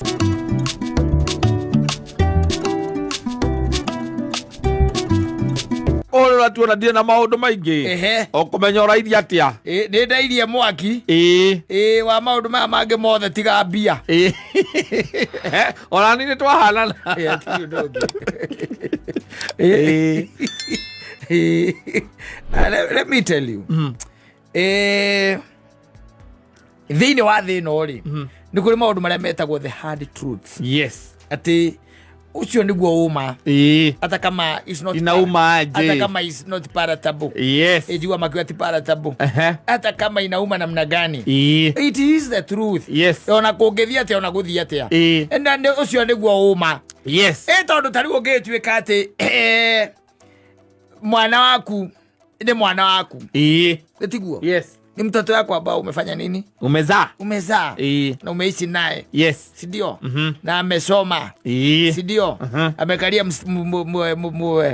S2: Ũrĩa ũratuona ndirĩ na maũndũ maingĩ. Ũkũmenya ũrairie atĩa?
S1: Nĩ ndairie mwaki. Wa maũndũ maya mangĩ mothe tiga mbia.
S2: Ona niĩ nĩ twahanana.
S1: Hatirĩ ũndũ ũngĩ. Let me tell you. Thĩinĩ wa thĩ ĩno rĩ, nĩ kũrĩ maũndũ marĩa metagwo the hard truths.
S2: Yes.
S1: Atĩ ũcio nĩguo ũma. Hata kama is not
S2: Inauma aje.
S1: Hata kama is not palatable.
S2: Yes.
S1: Ijua makiwa ti palatable. Hata kama inauma namna gani. It is the truth.
S2: Yes.
S1: Ona kũngĩthiĩ atĩa, ona gũthiĩ atĩa. Na nĩ ũcio nĩguo ũma.
S2: Yes.
S1: Tondũ ta rĩu ũngĩtuĩka atĩ, mwana waku nĩ mwana waku. Nĩ tiguo?
S2: Yes.
S1: Ni mtoto wako ambao umefanya nini?
S2: Umezaa.
S1: Umezaa. Na umeishi naye.
S2: Yes.
S1: Si ndio? Na amesoma. Si ndio? Amekalia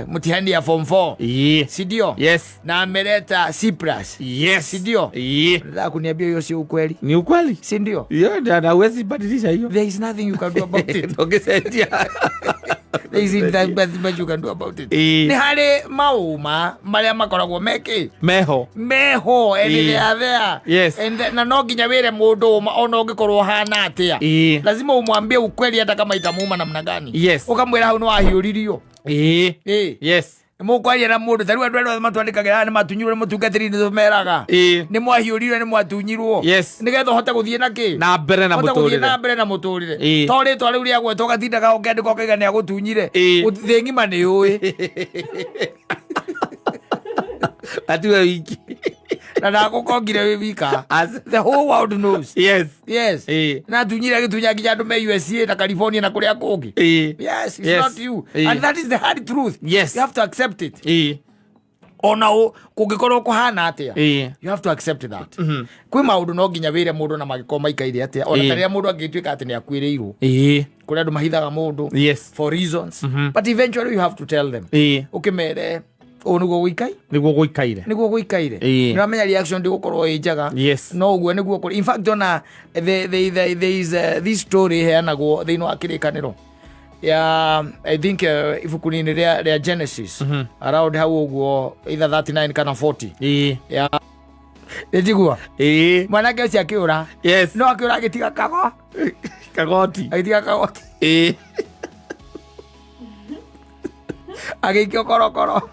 S1: mtihani ya form 4. Si ndio?
S2: Yes.
S1: Na ameleta C plus.
S2: Yes.
S1: Si ndio? Unataka kuniambia hiyo sio ukweli?
S2: Ni ukweli.
S1: Si ndio?
S2: Hiyo ndio na huwezi badilisha hiyo.
S1: There is nothing you can do about it.
S2: Ungesaidia.
S1: There is nothing much you can do about it. Nĩ harĩ maũma marĩa makoragwo mekĩ?
S2: Meho.
S1: Meho, and they are there.
S2: Yes.
S1: And na no nginya wĩre mũndũ ũma ona ũngĩkorwo ũhana atĩa. Lazima umwambie ukweli hata kama itamuuma namna gani.
S2: Yes.
S1: Ũkamwĩra hau nĩ wahiũririo.
S2: Yes.
S1: Mũkwaria na mũndũ ta rĩu andũ arĩa othe matwandĩkagĩra nĩ matunyirwo nĩ mũtungatĩri, nĩ tũmeraga nĩ mwahiũrire, nĩ mwatunyirwo nĩgetha ũhote gũthiĩ na kĩ
S2: Na mbere na
S1: ũhote gũthiĩ
S2: mũtũrĩre.
S1: Na mbere na mũtũrĩre. To rĩtwa rĩu rĩa gwetwo gatindaga ũkĩandĩka ũkaiga nĩ agũtunyire. Thĩ ng'ima nĩ yũĩ.
S2: Atiwe wiki.
S1: Na ndagũkongire wĩ wika. The whole world knows. Yes. Na tunyire agĩtunya nginya andũ me USA na California na kũrĩa kũngĩ. Yes, it's not you. And that is the hard truth. You have to accept it. Ona kũngĩkorwo kũhana atĩa, you have to accept that kwĩ maũndũ no nginya wĩre mũndũ na mangĩkorwo maikaire atĩa, ona ta rĩrĩa mũndũ angĩtuĩka atĩ nĩ akuĩrĩirwo. Kũrĩ andũ mahithaga mũndũ for reasons, but eventually you have to tell them. Ũkĩmere ũũ nĩguo gũikai
S2: Nĩguo gũikaire.
S1: Nĩguo gũikaire. Nĩ wamenya reaction ndĩgũkorwo ĩ njega. No ũguo nĩguo kũrĩ. In fact, ona there is this story ĩheanagwo thĩinĩ wa Kĩrĩkanĩro ya, I think, ibuku-inĩ rĩa Genesis, around hau ũguo, either 39 kana 40. Ya nĩnjigua. Mwanake ũcio akĩũra. No akĩũra agĩtiga kago
S2: Kagoti.
S1: Agĩtiga kagoti. Agĩikio korokoro.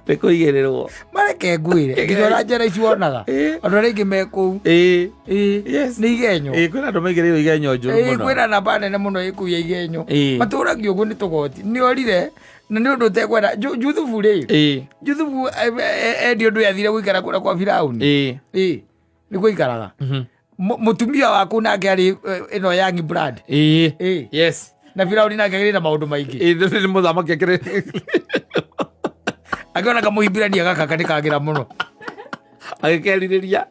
S2: Nĩ kũigĩrĩrwo.
S1: Mareke ngwĩre, nginya ona njera ici wonaga andũ arĩa aingĩ me kũu. Nĩ igenyo.
S2: Kwĩna andũ maigĩrĩirwo igenyo njũru mũno.
S1: Kwĩna namba nene mũno ĩkũu ya igenyo. Matũragio ũguo nĩ tũgoti nĩ orire na nĩ ũndũ ũtekwenda. Juthubu rĩ, Juthubu endi ũndũ yathire gũikara kũrĩa kwa Firauni. Nĩkuo aikaraga. Mũtumia waku nake arĩ ĩno young blood. Na Firauni nake agĩrĩ na maũndũ maingĩ.
S2: Nĩ mũthamaki akĩrĩ.
S1: Akĩona kamũhimbirania gaka nĩ kagĩra mũno.
S2: Agĩkerirĩria.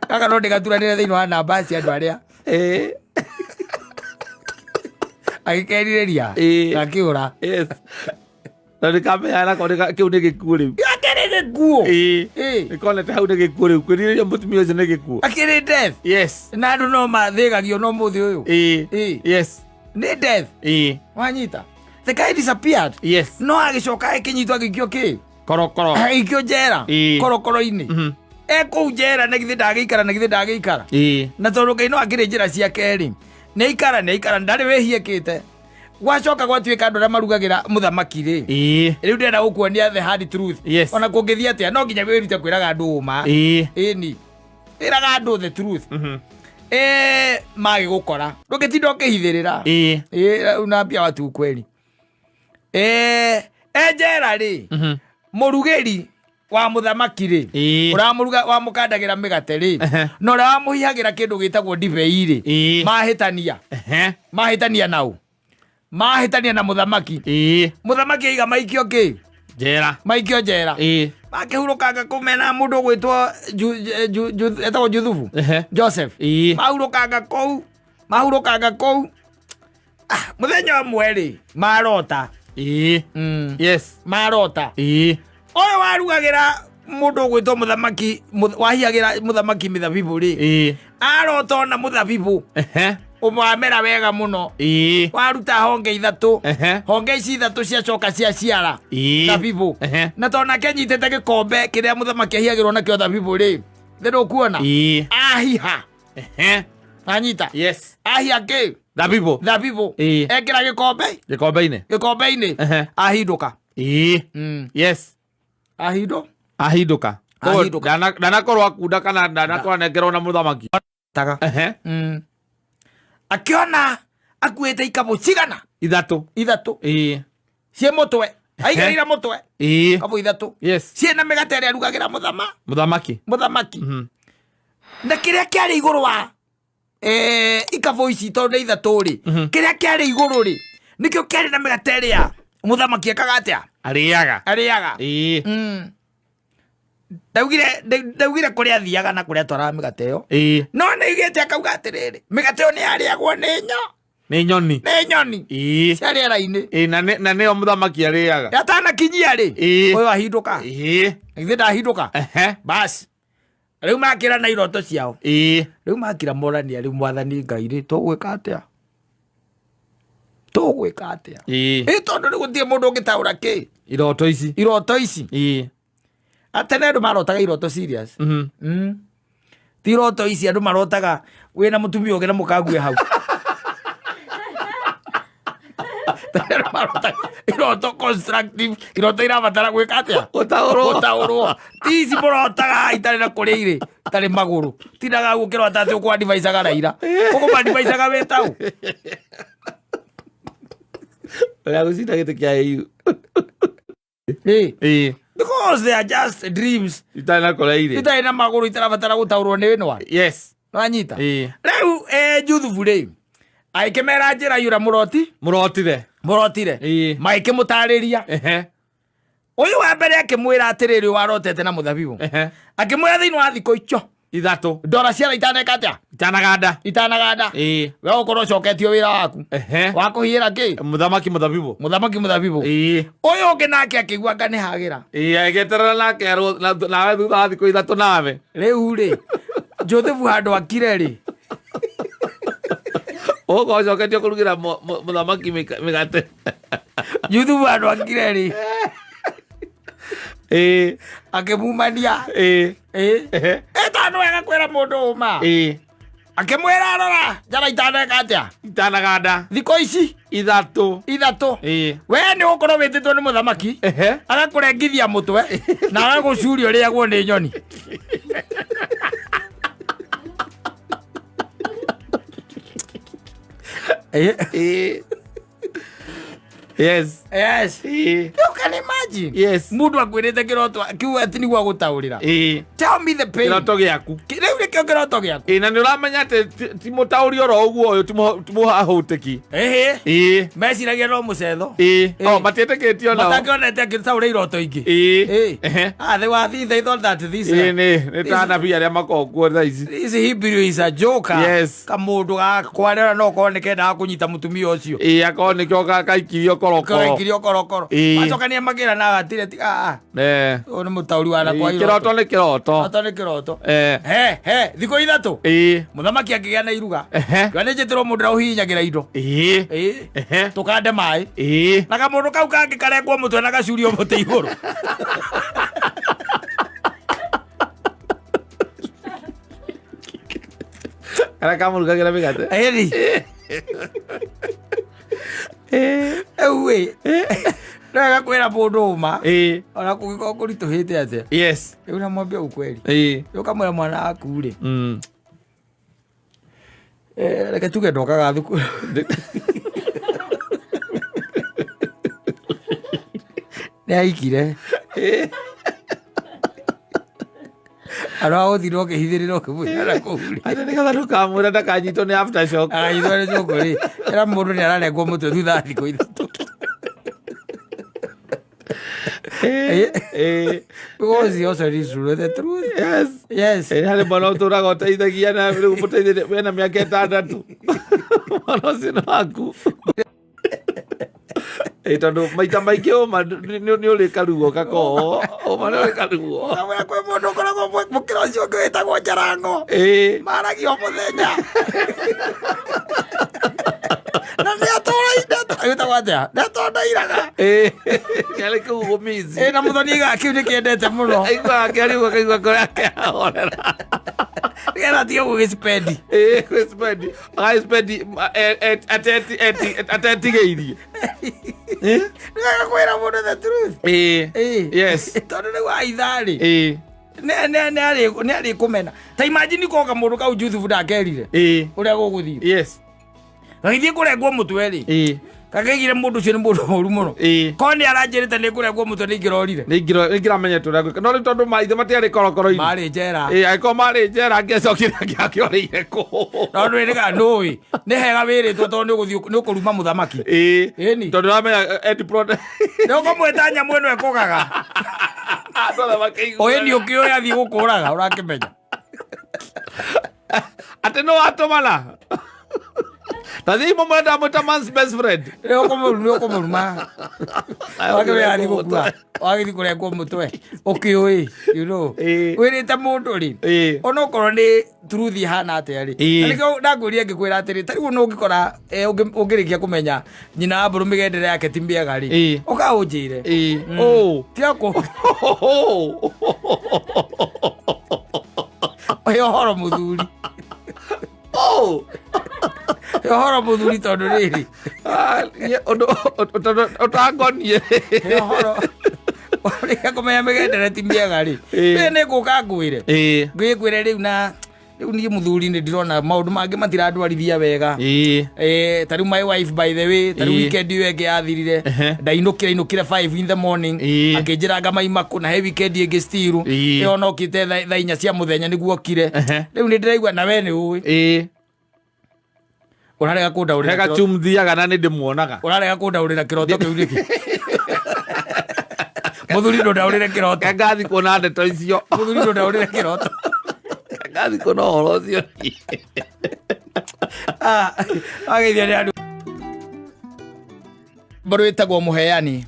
S1: Gaka no ndĩgaturanĩre thĩinĩ wa namba cia andũ arĩa agĩkerirĩria. Gakĩũra.
S2: Na nĩkamenya nako kĩu nĩ gĩkuũ rĩu.
S1: Akĩrĩ gĩkuũ.
S2: Nĩkonete hau nĩ gĩkuũ rĩu, kwĩrirĩria mũtumia ũcio nĩ gĩkuũ.
S1: Akĩrĩ death. Na andũ no mathĩgagio no mũthĩ ũyũ. Nĩ death. Wanyita, the guy disappeared. No agĩcoka agĩkĩnyitwo, agĩikio kĩ
S2: Korokoro.
S1: Agĩikio njera. Korokoro-inĩ. E kũu njera, na githĩ ndagĩikara, na githĩ ndagĩikara? Na tondũ Ngai no akĩrĩ njĩra ciake rĩ, nĩ aikara, nĩ aikara, ndarĩ wĩhiĩkĩte. Gwacoka gwatuĩka andũ arĩa marugagĩra mũthamaki rĩ, rĩu ndĩrenda gũkuonia the hard truth. Ona kũngĩthiĩ atĩa, no nginya wĩrute kwĩraga andũ ũma. Ĩni, ĩraga andũ the truth. Magĩgũkora ndũngĩtinda ũkĩhithĩrĩra. Unaambia watu ukweli. E njera rĩ, mũrugĩri wa mũthamaki rĩ, ũramũruga wamũkandagĩra mĩgate rĩ, na ũrĩa wamũhihagĩra kĩndũ gĩtagwo ndibei rĩ, mahĩtania. Mahĩtania nau, mahĩtania na mũthamaki. Mũthamaki aiga maikio kĩ?
S2: Njera.
S1: Maikio njera. Makĩhurũkanga kũmena mũndũ ũgwĩtwo etagwo Juthubu. Joseph. Mahurũkanga kũu, mahurũkanga kũu. Ah, mũthenya ũmwe rĩ, marota. Marota. Ũyũ warugagĩra mũndũ ũgwĩtwo mũthamaki, wahiagĩra mũthamaki mĩthabibũ rĩ, arota ona mũthabibũ wamera wega mũno, waruta honge ithatũ. Honge ici ithatũ ciacoka ciaciara thabibũ. Na tondũ nake anyitĩte gĩkombe kĩrĩa mũthamaki ahiagĩrwo nakĩo thabibũ rĩ, thĩ ndũkuona ahiha. Anyita. Ahiha kĩ?
S2: Thabibũ.
S1: Thabibũ. Ekĩra gĩkombe.
S2: Gĩkombe-inĩ.
S1: Gĩkombe-inĩ. Ahindũka. Ahindo
S2: Ahindũka.
S1: Ahindũka.
S2: Ndanakorwo akunda kana ndanakorwo anengerwo na mũthamaki.
S1: Taga. Akĩona akuĩte ikabũ cigana?
S2: Ithatũ.
S1: Ithatũ. Ciĩ mũtwe, aigĩrĩire mũtwe. Kabũ ithatũ. Ciĩna mĩgate ĩrĩa arugagĩra mũthama
S2: Mũthamaki.
S1: Mũthamaki. Na kĩrĩa kĩarĩ igũrũ wa ikabũ ici, tondũ nĩ ithatũ rĩ, kĩrĩa kĩarĩ igũrũ rĩ, nĩkĩo kĩarĩ na mĩgate ĩrĩa mũthamaki ekaga atĩa?
S2: Arĩaga.
S1: Arĩaga. Ndaugire kũrĩa athiaga na kũrĩa atwaraga mĩgate ĩyo. No nĩ aigĩte akauga atĩrĩrĩ, mĩgate ĩyo nĩ yarĩagwo nĩ nyo
S2: Nĩ nyoni.
S1: Nĩ nyoni. Cia rĩera-inĩ.
S2: Na nĩyo mũthamaki arĩaga.
S1: Atanakinyia rĩ, ũyũ ahindũka. Githĩ ndahindũka? Basi rĩu makĩra na iroto ciao. Rĩu makira morania, rĩu Mwathani Ngai rĩ, tũgwĩka atĩa, tũgwĩka atĩa? Ĩ tondũ rĩu gũtirĩ mũndũ ũngĩtaũra kĩ
S2: Iroto ici.
S1: Iroto ici. Atene andũ marotaga iroto serious. Ti iroto ici andũ marotaga wĩna mũtumia ũngĩ na mũkague hau. Marotaga iroto constructive, iroto irabatara gwĩka atĩa?
S2: Gũtaũrwo.
S1: Gũtaũrwo. Ti ici mũrotaga itarĩ na kũrĩa irĩ, itarĩ magũrũ. Tindaga gũkĩrota atĩ ũkũadvisaga Raila. Ũkũmadvisaga wĩ taũ.
S2: Ũrĩa gũcinda gĩtĩ kĩa AU.
S1: Ĩ.
S2: Ĩĩ.
S1: Because they are just dreams.
S2: Itarĩ na kũrĩa irĩ.
S1: Itarĩ na magũrũ, itarabatara gũtaũrwo nĩ ĩno.
S2: Yes.
S1: Nĩwanyita?
S2: Ĩĩ.
S1: Rĩu Juthubu rĩ, agĩkĩmera njĩra yũra mũroti.
S2: Mũrotire.
S1: Mũrotire.
S2: Ĩĩ.
S1: Magĩkĩmũtarĩria.
S2: Ehe.
S1: Ũyũ wa mbere akĩmwĩra atĩrĩrĩ, warotete na mũthabibũ.
S2: Ehe.
S1: Akĩmwĩra thĩinĩ wa thikũ icio
S2: Ithatũ.
S1: ndora ciara itaneka atĩa?
S2: Itanaganda.
S1: Itanaganda.
S2: Ĩĩ.
S1: We ũkorwo ũcoketio wĩra waku.
S2: Ehe.
S1: Wa kũhiĩra kĩ?
S2: Mũthamaki mũthabibũ.
S1: Mũthamaki mũthabibũ.
S2: Ĩĩ.
S1: Ũyũ ũngĩ nake akĩigua anga nĩ hagĩra.
S2: Ĩĩ, agĩeterera nake erwo nawe thutha wa thikũ ithatũ nawe.
S1: Rĩu rĩ, Joseph handũ akire rĩ.
S2: Ũgũkorwo ũcoketio kũrugĩra mũthamaki mĩgate.
S1: Joseph handũ akire rĩ.
S2: Ĩĩ.
S1: Akĩmumania.
S2: Ĩĩ.
S1: Ĩĩ.
S2: Ehe.
S1: Ĩ tondũ wega kwĩra mũndũ ũma.
S2: Ĩĩ.
S1: Akĩmwĩra rora, njara itaneka atĩa?
S2: Itanaganda.
S1: Thikũ ici
S2: Ithatũ.
S1: Ithatũ.
S2: Ĩĩ.
S1: We nĩ ũgũkorwo wĩtĩtwo nĩ mũthamaki.
S2: Ehe.
S1: Agakũrengithia mũtwe na agagũcuria ũrĩagwo nĩ nyoni. Ĩĩ.
S2: Ĩĩ. Yes.
S1: Yes.
S2: Ĩĩ.
S1: You can imagine.
S2: Yes.
S1: Mundu akwĩrĩte kĩroto kiu atĩ nĩguo agũtaũrĩra.
S2: Ĩĩ.
S1: Tell me the pain.
S2: Kĩroto gĩaku.
S1: Rĩu nĩkĩo kĩroto gĩaku.
S2: Ĩĩ, na nĩ ũramenya atĩ ti mũtaũri oro ũguo ũyũ ti mũhahũtĩki.
S1: Ĩhĩ.
S2: Ĩĩ.
S1: Meciragia no mũcetho.
S2: Ĩĩ.
S1: Ĩĩ.
S2: Oh, matiĩtĩkĩtio nao.
S1: Matakĩonete akĩtaũra iroto ingĩ.
S2: Ĩĩ.
S1: Ĩĩ.
S2: Ehe.
S1: Ah, they were they thought that this
S2: Ĩĩ, nĩ ta anabii arĩa makoragwo kuo thaa ici.
S1: This Hebrew is a joker.
S2: Yes.
S1: Kamũndũ gakwarĩra no korwo nĩ kendaga kũnyita mũtumia ũcio.
S2: Ĩĩ, akorwo nĩkĩo kaikirio korokoro.
S1: Kaikirio korokoro.
S2: Ĩĩ.
S1: Macokania makĩra na gatire tiga ah.
S2: Eh.
S1: Ũyũ nĩ mũtaũri wa na kwa
S2: Ĩĩ,
S1: iroto.
S2: kĩroto nĩ kĩroto.
S1: Kĩroto nĩ kĩroto.
S2: Eh.
S1: He, he, thikũ ithatũ.
S2: Ĩĩ.
S1: Mũthamaki akĩgĩa na iruga.
S2: Ehe.
S1: Kiuga nĩ njĩtĩrwo mũndũ ũrĩa ũhihinyagĩra indo.
S2: Ĩĩ.
S1: Ĩĩ.
S2: Ehe.
S1: Tũkande maĩ.
S2: Ĩĩ.
S1: Na kamũndũ kau kangĩ karengwo mũtwe na gacurio mũtĩ igũrũ.
S2: Karĩa kamũrugagĩra mĩgate.
S1: Ĩni. Rĩu ĩ, nĩ wega kwĩra mũndũ ũma.
S2: Ĩĩ.
S1: Ona kũngĩkorwo kũritũhĩte atĩa.
S2: Yes.
S1: Rĩu namwambia ukweli.
S2: Ĩĩ.
S1: Rĩu ũkamwĩra mwana waku rĩ,
S2: Mm.
S1: Reke tuge ndokaga thukuru. Nĩ aikire. Andũ a gũthirwo ũkĩhithĩrĩra ũkĩmwĩra na kũu rĩ.
S2: Atĩ nĩgetha ndũkamwĩra ndakanyitwo nĩ aftershock.
S1: Aganyitwo nĩ cũkũ rĩ. Ĩra mũndũ nĩ ararengwo mũtwe thutha wa thikũ ithatũ.
S2: Ĩĩ. Ĩĩ.
S1: Because he also needs to know the truth.
S2: Yes.
S1: Yes.
S2: Ĩĩ, harĩ mwana ũtũraga ũteithagia na rĩu mũteithĩrĩria wena mĩaka ĩtandatũ. Mwana ũcio nĩ waku. Ĩĩ, tondũ maita maingĩ ũma nĩ ũrĩ karuo gakoragwo ũma nĩ ũrĩ karuo.
S1: Ũkamwĩra kwĩ mũndũ ũkoragwo mũkĩra ũcio ũngĩ wĩtagwo Njarango.
S2: Ĩĩ.
S1: Maragia o mũthenya. Na nĩ atũraine. Wĩtagwo atĩa? Nĩ atondairaga.
S2: Ĩĩ. Nĩ arĩ kũu gũmici.
S1: Ĩĩ, na mũthoni aigaga kĩu nĩ kĩendete mũno.
S2: Aiguaga akĩaria ũguo akaigua ngoro yake yahorera.
S1: Nĩgetha atige gũgĩspendi.
S2: Ĩĩ, gwĩspendi. Agagĩspendi, atetigĩirie. Ĩĩ.
S1: Nĩ wega kwĩra mũndũ the truth.
S2: Ĩĩ.
S1: Ĩĩ.
S2: Yes.
S1: Tondũ rĩu aitha-rĩ.
S2: Ĩĩ.
S1: Nĩ arĩkũmena. Ta imagine koka mũndũ kau Juthubu ndakerire.
S2: Ĩĩ.
S1: Ũrĩa gũgũthiĩ.
S2: Yes.
S1: Gagĩthiĩ kũrengwo mũtwe rĩ.
S2: Ĩĩ.
S1: Kakaigire mũndũ ũcio nĩ mũndũ mũru mũno.
S2: Ĩĩ.
S1: Korwo nĩ aranjĩrĩte nĩ kũrengwo mũtwe nĩ ingĩrorire.
S2: Nĩ ingĩramenyete ũrĩa gwĩka. No rĩu tondũ maithe matiarĩ korokoro-inĩ.
S1: Marĩ njera.
S2: Ĩĩ, angĩkorwo marĩ njera angĩacokire angĩorĩire kũ.
S1: No ndũĩ nĩ nũĩ. Nĩ hega wĩrĩtwo tondũ nĩ ũgũthiĩ nĩ ũkũruma mũthamaki.
S2: Ĩĩ.
S1: Ĩni.
S2: Tondũ ũramenya Eddie Prod.
S1: Nĩ ũkũmwĩta nyamũ ĩno ĩkũgaga.
S2: Andũ othe makĩigua.
S1: Ũyũ nĩ ũkĩũĩ athiĩ gũkũraga ũrakĩmenya.
S2: Atĩ nĩ watũmana. Ta thiĩ mũmwenda mwĩta man's best friend.
S1: Nĩ ũkũmũruma. Wakĩmenya athiĩ gũkua. Wagĩthiĩ kũrengwo mũtwe. Ũkĩũĩ. You know.
S2: Ĩĩ.
S1: Wĩrĩte mũndũ rĩ.
S2: Ĩĩ.
S1: Onokorwo nĩ truth ihana atĩa rĩ.
S2: Ĩĩ.
S1: Na nĩkĩo ndakwĩrire ngĩkwĩra atĩrĩ, ta rĩu ũngĩkora ũngĩrĩkia kũmenya nyina wa mbũrũ mĩgendere yake ti mĩega rĩ.
S2: Ĩĩ.
S1: Ũka ũnjĩre.
S2: Ĩĩ. Oh.
S1: Tiga kũ Ũhe ũhoro mũthuri.
S2: Oh.
S1: Ũhe ũhoro mũthuri tondũ rĩrĩ.
S2: Ah, Niĩ ũndũ ũtangonie.
S1: Nĩ ũhoro warĩkia kũmenya mĩgendere ti mĩega rĩ,
S2: Ĩĩ.
S1: nĩ ngũka ngwĩre,
S2: Ĩĩ.
S1: ngwĩre rĩu na rĩu niĩ mũthuri nĩ ndĩrona maũndũ mangĩ matirandwarithia wega.
S2: Ĩĩ.
S1: Ta rĩu my wife, by the way, ta rĩu
S2: Ĩĩ.
S1: weekend ĩyo ĩngĩ yathirire, ndainũkire inũkire 5 in the morning.
S2: Ĩĩ.
S1: Akĩnjĩra ngamaima kũ na he weekend ĩngĩ still
S2: Ĩĩ.
S1: ĩyo nokĩte thaa 4 cia mũthenya nĩguo okire. Rĩu nĩ ndĩraigua na we nĩ ũĩ ũrarega kũndaũrĩra
S2: He gachum thiaga na nĩ ndĩmuonaga.
S1: Ũrarega kũndaũrĩra kĩroto kĩu nĩkĩ? Mũthuri, ndũndaũrĩre kĩroto.
S2: Ke ngathi kuona ndeto icio.
S1: Mũthuri, ndũndaũrĩre kĩroto.
S2: Ke ngathi kuona ũhoro ũcio.
S1: Ah, wageithia nĩ andũ bado wĩtagwo mũheani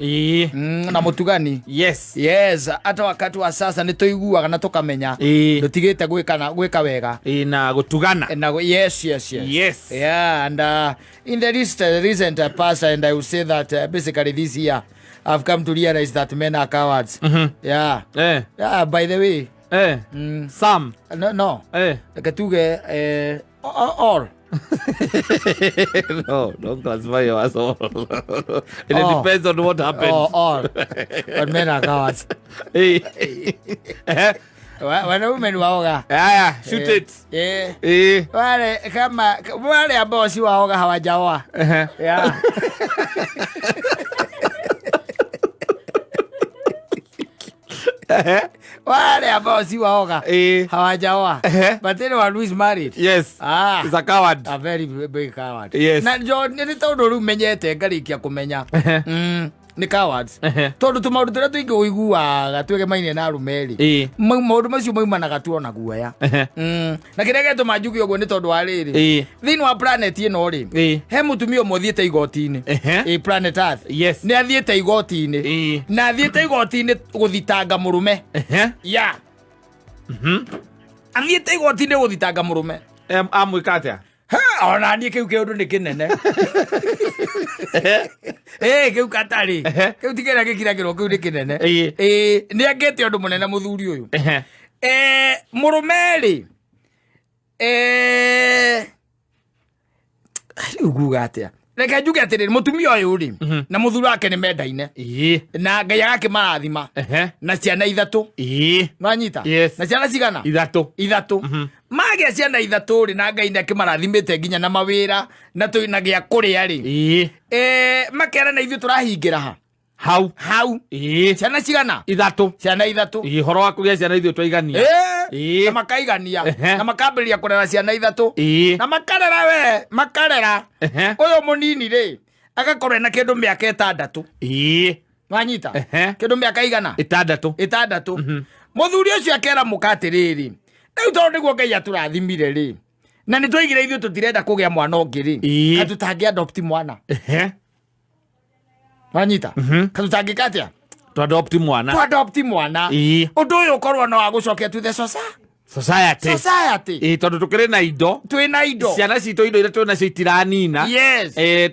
S1: na mũtugani. Yes, hata wakati wa sasa nĩ tũiguaga na tũkamenya ndũtigĩte gwĩka na gwĩka wega.
S2: Ĩĩ, na gũtugana.
S1: Na yes. Yeah, and in the recent past, and I will say that basically this year I've come to realize that men are cowards. Yeah. Yeah, by the way.
S2: Sam.
S1: No. Reke tuge all.
S2: No, don't classify you as all. It
S1: Oh.
S2: depends on what happens.
S1: Oh, all. But men are cowards. Wanaume ni waoga.
S2: Haya, shoot it.
S1: Wale kama wale ambao si waoga hawajaoa. Yeah. Wale ambao si waoga hawajaoa. But anyone who is married, ah,
S2: It's a coward.
S1: a very big coward.
S2: Yes.
S1: Na jo nĩ tondũ rĩu menyete ngarĩkia kũmenya nĩ cowards. Tondũ tũmaũndũ tũrĩa tũingĩ ũiguaga twĩgemaine na arũme rĩ, maũndũ macio maumanaga tu ona guoya. Na kĩrĩa gĩatũma njuge ũguo nĩ tondũ wa rĩrĩ, thĩinĩ wa planet ĩno rĩ, he mũtumia ũmwe ũthiĩte igoti-inĩ. Planet Earth. Nĩ athiĩte igoti-inĩ na athiĩte igoti-inĩ gũthitanga mũrũme. Ya, athiĩte igoti-inĩ gũthitanga mũrũme.
S2: Amwĩka atĩa?
S1: Ha, ona niĩ kĩu kĩũndũ nĩ kĩnene. Kĩu katarĩ kĩu ti kĩrĩa gĩkiragĩrwo, kĩu nĩ kĩnene. Nĩ angĩte ũndũ mũnene mũthuri ũyũ. Mũrũme rĩ, rĩu nguga atĩa? Reke njuge atĩrĩrĩ, mũtumia ũyũ rĩ na mũthuri wake nĩ mendaine na Ngai agakĩmarathima na ciana ithatũ. Nwanyita?
S2: Yes.
S1: Na ciana cigana?
S2: Ithatũ.
S1: Ithatũ. Magĩa ciana ithatũ rĩ, na Ngai nĩ akĩmarathimĩte nginya na mawĩra na tũ na gĩa kũrĩa rĩ, makerana ithuĩ tũrahingĩra ha
S2: Hau.
S1: Hau. Ciana cigana?
S2: Ithatũ.
S1: Ciana ithatũ.
S2: Ũhoro wa kũgĩa ciana ithuĩ twaigania.
S1: Na makaigania na makambĩrĩria kũrera ciana ithatũ na makarera we makarera. Ũyũ mũnini rĩ, agakorwo ena kĩndũ mĩaka 6. Wanyita? Kĩndũ mĩaka igana?
S2: 6.
S1: 6. Mũthuri ũcio akera mũka atĩrĩrĩ, rĩu tondũ nĩguo Ngai atũrathimire rĩ, na nĩ twaigire ithuĩ tũtirenda kũgĩa mwana ũngĩ rĩ, katũtangĩ adopt mwana. Wanyita? Katũtangĩka atĩa?
S2: Twadopt mwana.
S1: Twadopt mwana. Ũndũ ũyũ ũkorwo no wa gũcokia to the
S2: Society.
S1: Society.
S2: Tondũ tũkĩrĩ na indo.
S1: Twĩna indo.
S2: Ciana citũ, indo iria twĩ nacio itiranina.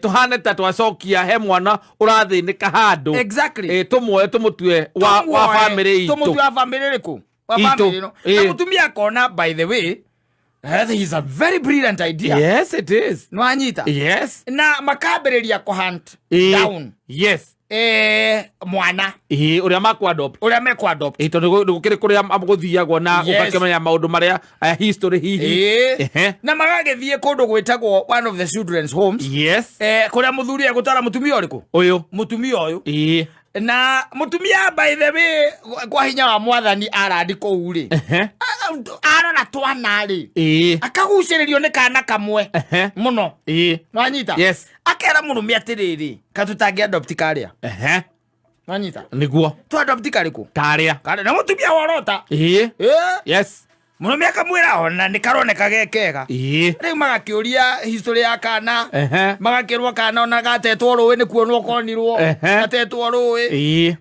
S2: Tũhane ta twacokia he mwana ũrathĩnĩka handũ. Tũmuoe tũmũtue wa bamĩrĩ itũ.
S1: Tũmũtue wa bamĩrĩ ĩrĩkũ? Wa
S2: Itũ.
S1: bamĩrĩ ĩno. Na mũtumia akona, by the way, that is a very brilliant idea.
S2: Yes, it is.
S1: Nĩwanyita?
S2: Yes.
S1: Na makambĩrĩria kũhunt down mwana
S2: Ũrĩa makũ-adopt.
S1: Ũrĩa mekũ-adopt.
S2: Tondũ nĩ gũkĩrĩ kũrĩa gũthiagwo na ũgakĩmenya maũndũ marĩa history hihi.
S1: Na magagĩthiĩ kũndũ gwĩtagwo one of the children's homes, kũrĩa mũthuri egũtwara mũtumia ũrĩkũ?
S2: Ũyũ.
S1: Mũtumia ũyũ. Na mũtumia, by the way, kwa hinya wa mwathani arandi kũu rĩ, arora twana rĩ, akagucĩrĩrio nĩ kana kamwe mũno. Nwanyita?
S2: Yes.
S1: Akera mũrũme atĩrĩrĩ, katũtangĩ adopt karĩa. Nwanyita?
S2: Nĩguo.
S1: Tu adopt karĩkũ?
S2: Karĩa.
S1: Karĩa na mũtumia worota. Mũrũme akamwĩra ona nĩ karoneka ge kega. Rĩu magakĩũria history ya kana, magakĩrwo kana ona gatetwo rũĩ, nĩ kuonwo konirwo gatetwo rũĩ.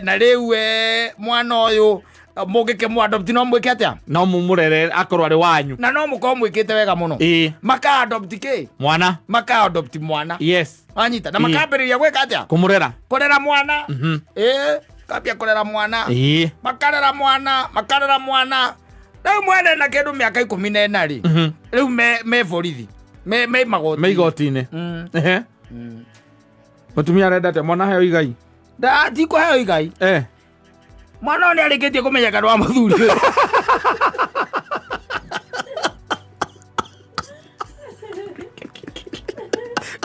S1: Na rĩu mwana ũyũ mũngĩkĩmũ-adopt no mwĩke atĩa?
S2: No mumũrere akorwo arĩ wanyu.
S1: Na no mũkorwo mwĩkĩte wega mũno. Maka-adopt kĩ?
S2: Mwana.
S1: Maka-adopt mwana. Wanyita? Na makambĩrĩria gwĩka atĩa?
S2: Kũmũrera.
S1: Kũrera mwana. Kambia kũrera mwana. Makarera mwana, makarera mwana. Rĩu mwana ena kĩndũ mĩaka 14 rĩ, rĩu me borithi, me magoti.
S2: Me igoti-inĩ. Mũtumia arenda atĩa mwana aheo igai?
S1: Ti kũheo igai. Mwana ũyũ nĩ arĩkĩtie kũmenyeka nĩ wa mũthuri ũyũ.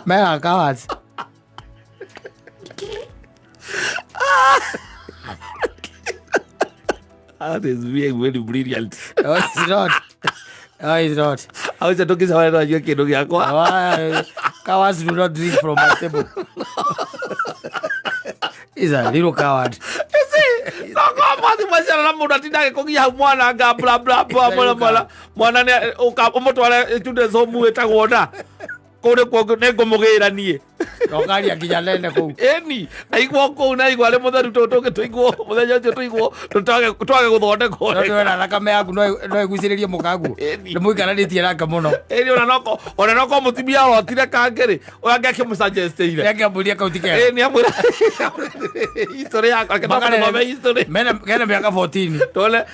S1: Mera cowards.
S2: That is very, very brilliant.
S1: No, it's not. No, it's not.
S2: Auca tũngĩcemania no anyue kĩndũ gĩakwa.
S1: Cowards do not drink from my table. He's a little coward.
S2: Mwathi mwaciara na mũndũ atinda agĩkũgia hau mwana nga bla bla bla mwana mwana mwana nĩ ũmũtware children's home ĩtagwo na kũu nĩkuo nĩngũmũgĩra niĩ.
S1: Nokaria nginya nene kũu.
S2: Ĩni aigwo kũu na aigwo arĩ mũtheru tũũ tũngĩ tũigwo mũthenya ũcio tũigwo twage gũthondekwo.
S1: No ndĩrona thakame yaku no ĩgucĩrĩrie mũkaguo.
S2: Ĩni.
S1: Nĩ mũikaranĩtie nake mũno.
S2: Ĩni ona noko mũtumia arotire kangĩ rĩ ũrĩa angĩ akĩmũsuggestĩire.
S1: Nĩakĩambũria kau ti kega.
S2: Ĩni amwĩra history yakwa reke tũthome history.
S1: Mena mĩaka 14.
S2: Tone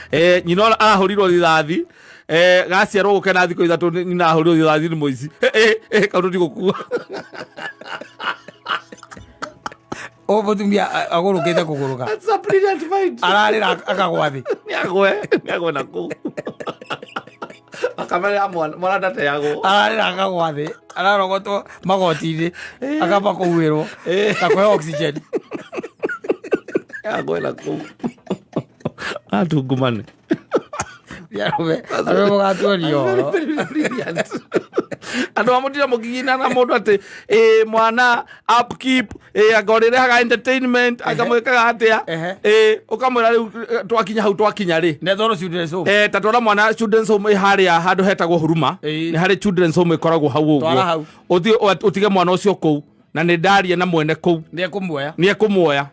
S2: nyina arahũrirwo rithathi gaciarwo gũkena thikũ 3 nyina ahũrirwo rithathi nĩ mũici. Kau tũtigũkua.
S1: Ũyũ mũtumia agũrũkĩte kũgũrũka.
S2: That's a brilliant mind.
S1: Ararĩra akagwa thĩ.
S2: Nĩagwe na kũu. Akamera mwana ndateagwo.
S1: Ararĩra akagwa thĩ. Ararogotwo magoti-inĩ. Akamba kũhuhĩrwo. Na kũheo oxygen.
S2: Agwe na kũu. Atungumane.
S1: Arũme arũme mũgatuonia ũhoro.
S2: Brilliant. Andũ a mũtira mũkĩgina na mũndũ atĩ ĩ mwana upkeep ĩ anga ũrĩrehaga entertainment anga mwĩkaga atĩa ĩ ũkamwĩra rĩu twakinya hau twakinya rĩ
S1: Nethoro children's home.
S2: Ta twara mwana children's home ĩ harĩa handũ hetagwo Huruma.
S1: Ĩĩ.
S2: Nĩ harĩ children's home ĩkoragwo hau
S1: Twara
S2: ũguo
S1: hau.
S2: Ũthiĩ ũtige mwana ũcio kũu na nĩ ndaria na mwene kũu.
S1: Nĩ ekũmuoya.
S2: Nĩ ekũmuoya.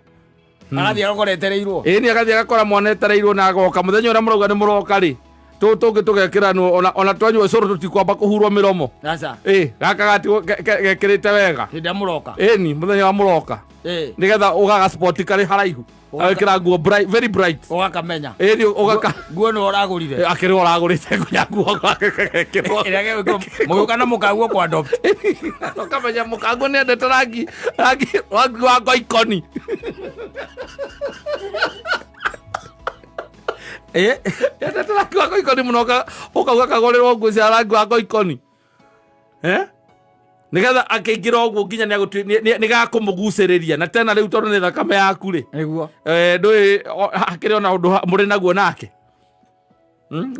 S1: Arathiĩ agakora etereirwo.
S2: Ĩĩ nĩ agathiĩ agakora mwana etereirwo na agoka mũthenya ũrĩa mũrauga nĩ mũroka rĩ tũũ tũngĩ tũgekĩranwo ona twanyua cũrũ tũtikwamba kũhurwo mĩromo.
S1: Aca.
S2: Ĩĩ gaka gatigwo gekĩrĩte wega.
S1: Hĩndĩ ĩrĩa mũroka.
S2: Ĩni mũthenya wa mũroka. Nĩgetha ũgaga spot karĩ haraihu. Agekĩra nguo bright, very bright.
S1: Ũgakamenya.
S2: Ĩni ũgaka
S1: Nguo nĩwe ũragũrire.
S2: Akĩrĩ ũragũrĩte nginya nguo gagekĩrwo.
S1: Ĩrĩa gegwĩkĩrwo mũgĩũka na mũkaguo kwa adopt.
S2: Ũkamenya mũkaguo nĩ endete rangi rangi rangi wa ngoikoni. Endete rangi wa ngoikoni mũno ũkauga kagũrĩrwo nguo cia rangi wa ngoikoni. Nĩgetha akĩingĩra ũguo nginya nĩ gakũmũgucĩrĩria na tena rĩu tondũ nĩ thakame yaku rĩ.
S1: Nĩguo.
S2: Ndũĩ hakĩrĩ ona ũndũ mũrĩ naguo nake.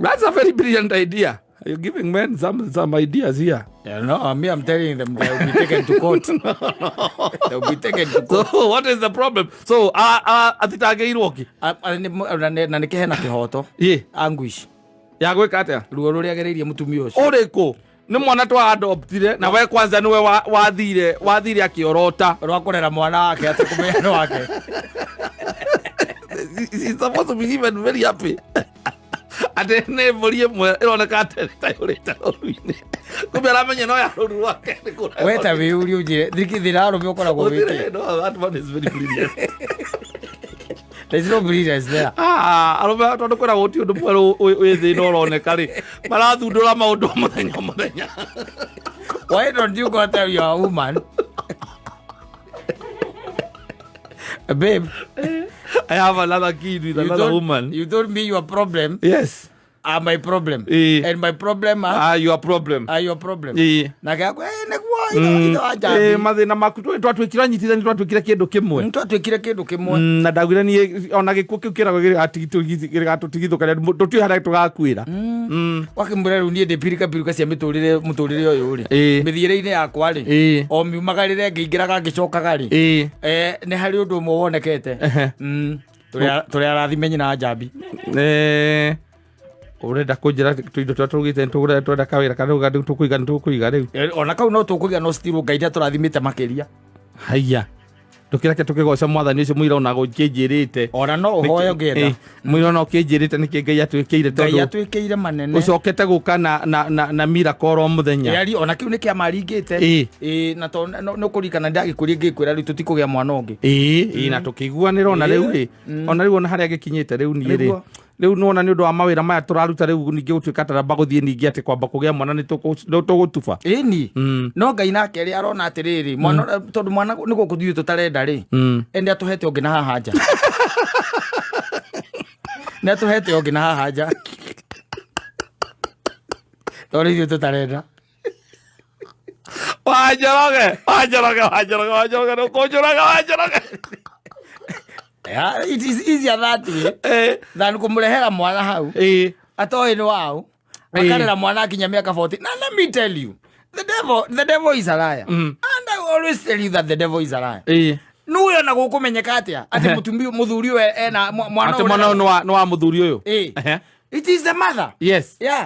S2: That's a very brilliant idea. You're giving men some ideas here.
S1: Yeah, no, me, I'm telling them they will be taken to court. They will be taken to court.
S2: So what is the problem? So atitangĩirwo kĩ?
S1: Na nĩ kĩhena kĩhoto.
S2: Ĩ.
S1: Anguish.
S2: Ya gwĩka atĩa?
S1: Ruo rũrĩa agereirie mũtumia ũcio.
S2: Ũrĩkũ? Nĩ mwana twa adoptire na we kwanza nĩwe wathire akĩorota.
S1: Rwa kũrera mwana wake atĩ kũmenya nĩ wake.
S2: He's supposed to be even very happy. Atĩ nĩ mbũri ĩmwe ĩroneka atĩ ĩtayũrĩte rũru-inĩ. Kumbe aramenya no ya rũru rwake nĩ kũrehwo.
S1: We ta wĩyũrie ũnjĩre, thĩna wa arũme ũkoragwo
S2: Gũtirĩ,
S1: wĩkĩ?
S2: no, that one is very brilliant.
S1: There is no brilliance there.
S2: Arũme tondũ kwĩragwo gũtirĩ ũndũ mwerũ wĩ thĩ ĩno ũroneka rĩ, marathundũra maũndũ o mũthenya o mũthenya.
S1: Why don't you go tell your woman? Babe,
S2: I have another kid with another woman.
S1: You told me your problem.
S2: Yes.
S1: Are my problem. And my problem are
S2: your problem.
S1: Are your problem. Na gakwa, nĩguo, itho wa njambi.
S2: Mathĩna maku, twatuĩkire anyitithani, twatuĩkire kĩndũ kĩmwe.
S1: Twatuĩkire kĩndũ kĩmwe.
S2: Na ndaugire niĩ, ona gĩkuũ kĩu kĩragwo gĩgatũtigithũkania, tũtiũĩ harĩa tũgakuĩra.
S1: Wakĩmwĩra rĩu niĩ ndĩ pirika pirika cia mũtũrĩre ũyũ rĩ. Mĩthiĩre-inĩ yakwa rĩ. O miumagarĩre ngĩingĩraga ngĩcokaga rĩ. Nĩ harĩ ũndũ ũmwe wonekete. Tũrĩ arathime nyina wa njambi.
S2: Ũrenda kũnjĩra tũindo tũrĩa tũrugĩte nĩ tũrenda kawĩra kana rĩu tũkũiga nĩ tũkũiga rĩu?
S1: Ona kau no tũkũiga no still Ngai nĩatũrathimĩte makĩria.
S2: Haiya. Ndũkĩreke tũkĩgoca mwathani ũcio mũira ona gũkĩnjĩrĩte.
S1: Ona no ũhoe ũngĩenda.
S2: Mũira ona ũkĩnjĩrĩte nĩkĩ Ngai atwĩkĩire
S1: Ngai
S2: tondũ
S1: atwĩkĩire manene.
S2: Ũcokete gũka na miracle oro mũthenya.
S1: Ĩari, ona kĩu nĩ kĩamaringĩte. Na tondũ nĩ ũkũririkana ndagĩkũria ngĩkwĩra rĩu tũtikũgĩa mwana ũngĩ.
S2: Na tũkĩiguanĩra ona rĩu rĩ. Ona rĩu ona harĩa gĩkinyĩte rĩu niĩ rĩ.
S1: Nĩguo.
S2: Rĩu nĩwona nĩ ũndũ wa mawĩra maya tũraruta rĩu, ningĩ gũtuĩka taramba gũthiĩ ningĩ atĩ kwamba kũgĩa mwana nĩ tũgũtuba.
S1: Ĩni, no Ngai nake rĩ, arona atĩrĩrĩ, mwana tondũ mwana nĩ gũkũ ithuĩ tũtarenda rĩ, ende atũhete ũngĩ na haha nja, nĩ atũhete ũngĩ na haha nja tondũ ithuĩ tũtarenda.
S2: Wanjoroge, Wanjoroge, Wanjoroge, Wanjoroge, nĩ ũkũnjũraga, Wanjoroge.
S1: Yeah, it is easier that way than kũmũrehera mwana hau atoĩ nĩ waũ, akarera mwana akinya mĩaka 40. Now let me tell you, the devil is a liar, and I always tell you that the devil is a liar. Nũĩ ona gũkũmenyeka atĩa atĩ mũtumia, mũthuri ũyũ ena mwana?
S2: Atĩ mwana ũyũ nĩ wa mũthuri ũyũ.
S1: It is the mother.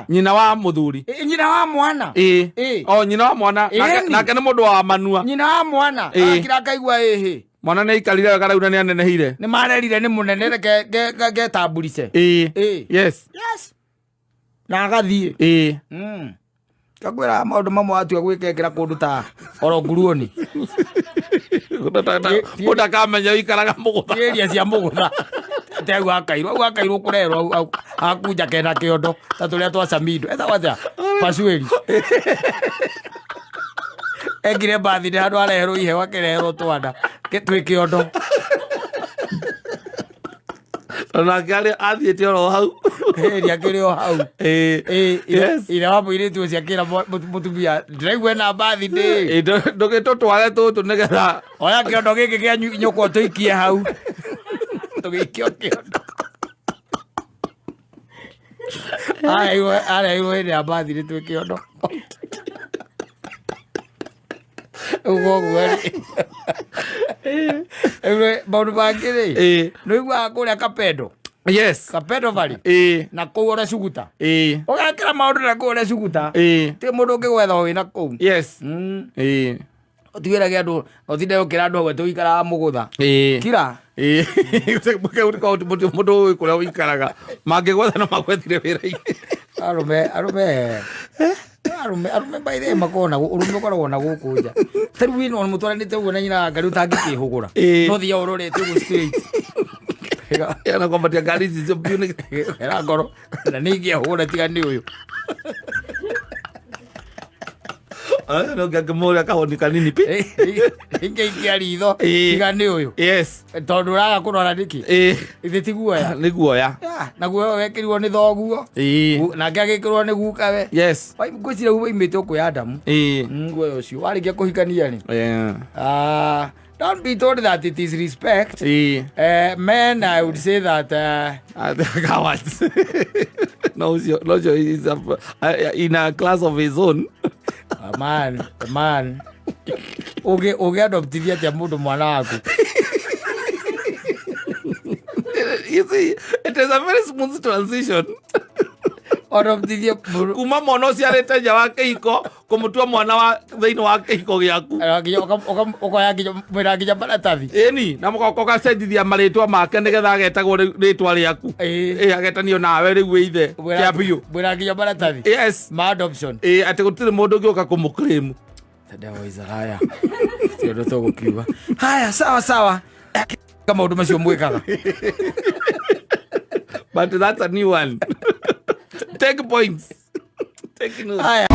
S2: Nyina wa mũthuri.
S1: Nyina wa mwana.
S2: O nyina wa mwana. Nake nĩ mũndũ wa manua.
S1: Nyina wa mwana. Akira akaigua ĩhĩ.
S2: Mwana nĩ aikarire wega rĩu na nĩ anenehire.
S1: Nĩ marerire nĩ mũnene, reke ngetambulice. Yes, na agathiĩ. Kakwĩra maũndũ mamwe watua gwĩkekĩra kũndũ ta oro nguruoni.
S2: Mũndũ akamenya ũikaraga mũgũtha.
S1: Area cia mũgũtha, atĩ hau akairwo, hau akairwo kũrerwo hau hakunja kena kĩondo ta tũrĩa twa Samido etagwo atĩa, Pasueli ekire mbathi handũ areherwo iheo, akĩreherwo twana twĩ kĩondo.
S2: Nake athiĩte oro hau.
S1: Ĩri akĩrĩ o hau. Ithe wa mũirĩtu ũcio akĩra mũtumia, "Ndĩraigua ena birthday."
S2: Ndũgĩtũtware tũtũ nĩgetha
S1: "Oya kĩondo gĩkĩ kĩa nyũkwa tũikie hau." Tũgĩikio kĩondo. Areirwo hĩndĩ ya birthday twĩ kĩondo. Ũguo ũguo rĩ. Rĩu maũndũ mangĩ rĩ, nĩ ũiguaga kũrĩa Kapendo?
S2: Yes.
S1: Kapendo Valley. Na kũu ore Suguta. Ũgekĩra maũndũ na kũu ore Suguta. Ti mũndũ ũngĩgwetha wĩna kũu. Ũtigĩrage andũ, ũtinde ũkĩra andũ hau atĩ ũikaraga mũgũtha. Kira.
S2: Mũndũ ũĩ kũrĩa ũikaraga, mangĩgwetha no magwethire wĩra-inĩ.
S1: Arũme by the way makoragwo na ũrũme, ũkoragwo na gũkũ nja. Ta rĩu wĩna mũtwaranĩte ũguo na nyina wa ngari ũtangĩkĩhũgũra. No thiaga ũrorete ũguo straight.
S2: Na kwambatia ngari ici cio biũ
S1: Era ngoro na nĩ ingĩahũra tiga nĩ ũyũ.
S2: No ngĩmũria kahoni kanini pi.
S1: Ingĩikia ritho tiga nĩ ũyũ. Tondũ ũraga kũrora nĩkĩ? Ithe ti guoya?
S2: Nĩ guoya.
S1: Yeah, naguo wekĩrirwo nĩ thoguo. Nake agĩkĩrwo nĩ gukawe. Ngwĩciria waimĩte kwĩ Adamu. Guoya ũcio warĩkia kũhikania rĩ, ah, don't be told that it is respect. Men, I would say that
S2: Cowards. No, ũcio is in a class of his own.
S1: A man, a man ũngĩ adoptithia atĩa mũndũ mwana waku?
S2: You see, it is a very smooth transition.
S1: Adoptithie mũndũ
S2: Kuma mwana ũciarĩte nja wa kĩhiko kũmũtua mwana wa thĩinĩ wa kĩhiko gĩaku.
S1: Nginya ũkoya nginya mwĩra nginya maratathi.
S2: Ĩni, na mũgoka ũgacenjithia marĩtwa make nĩgetha agetagwo rĩtwa rĩaku. Ĩ, agetanio nawe rĩu wĩ ithe kĩa biũ.
S1: Mwĩra nginya maratathi ma adoption.
S2: Ĩ, atĩ gũtirĩ mũndũ ũngĩũka kũmũclaim.
S1: The devil is a liar. Ti ũndũ tũgũkiuga. Haya, sawa sawa. Ka maũndũ macio mwĩkaga.
S2: But that's a new one. Take points, take notes.
S1: Haya.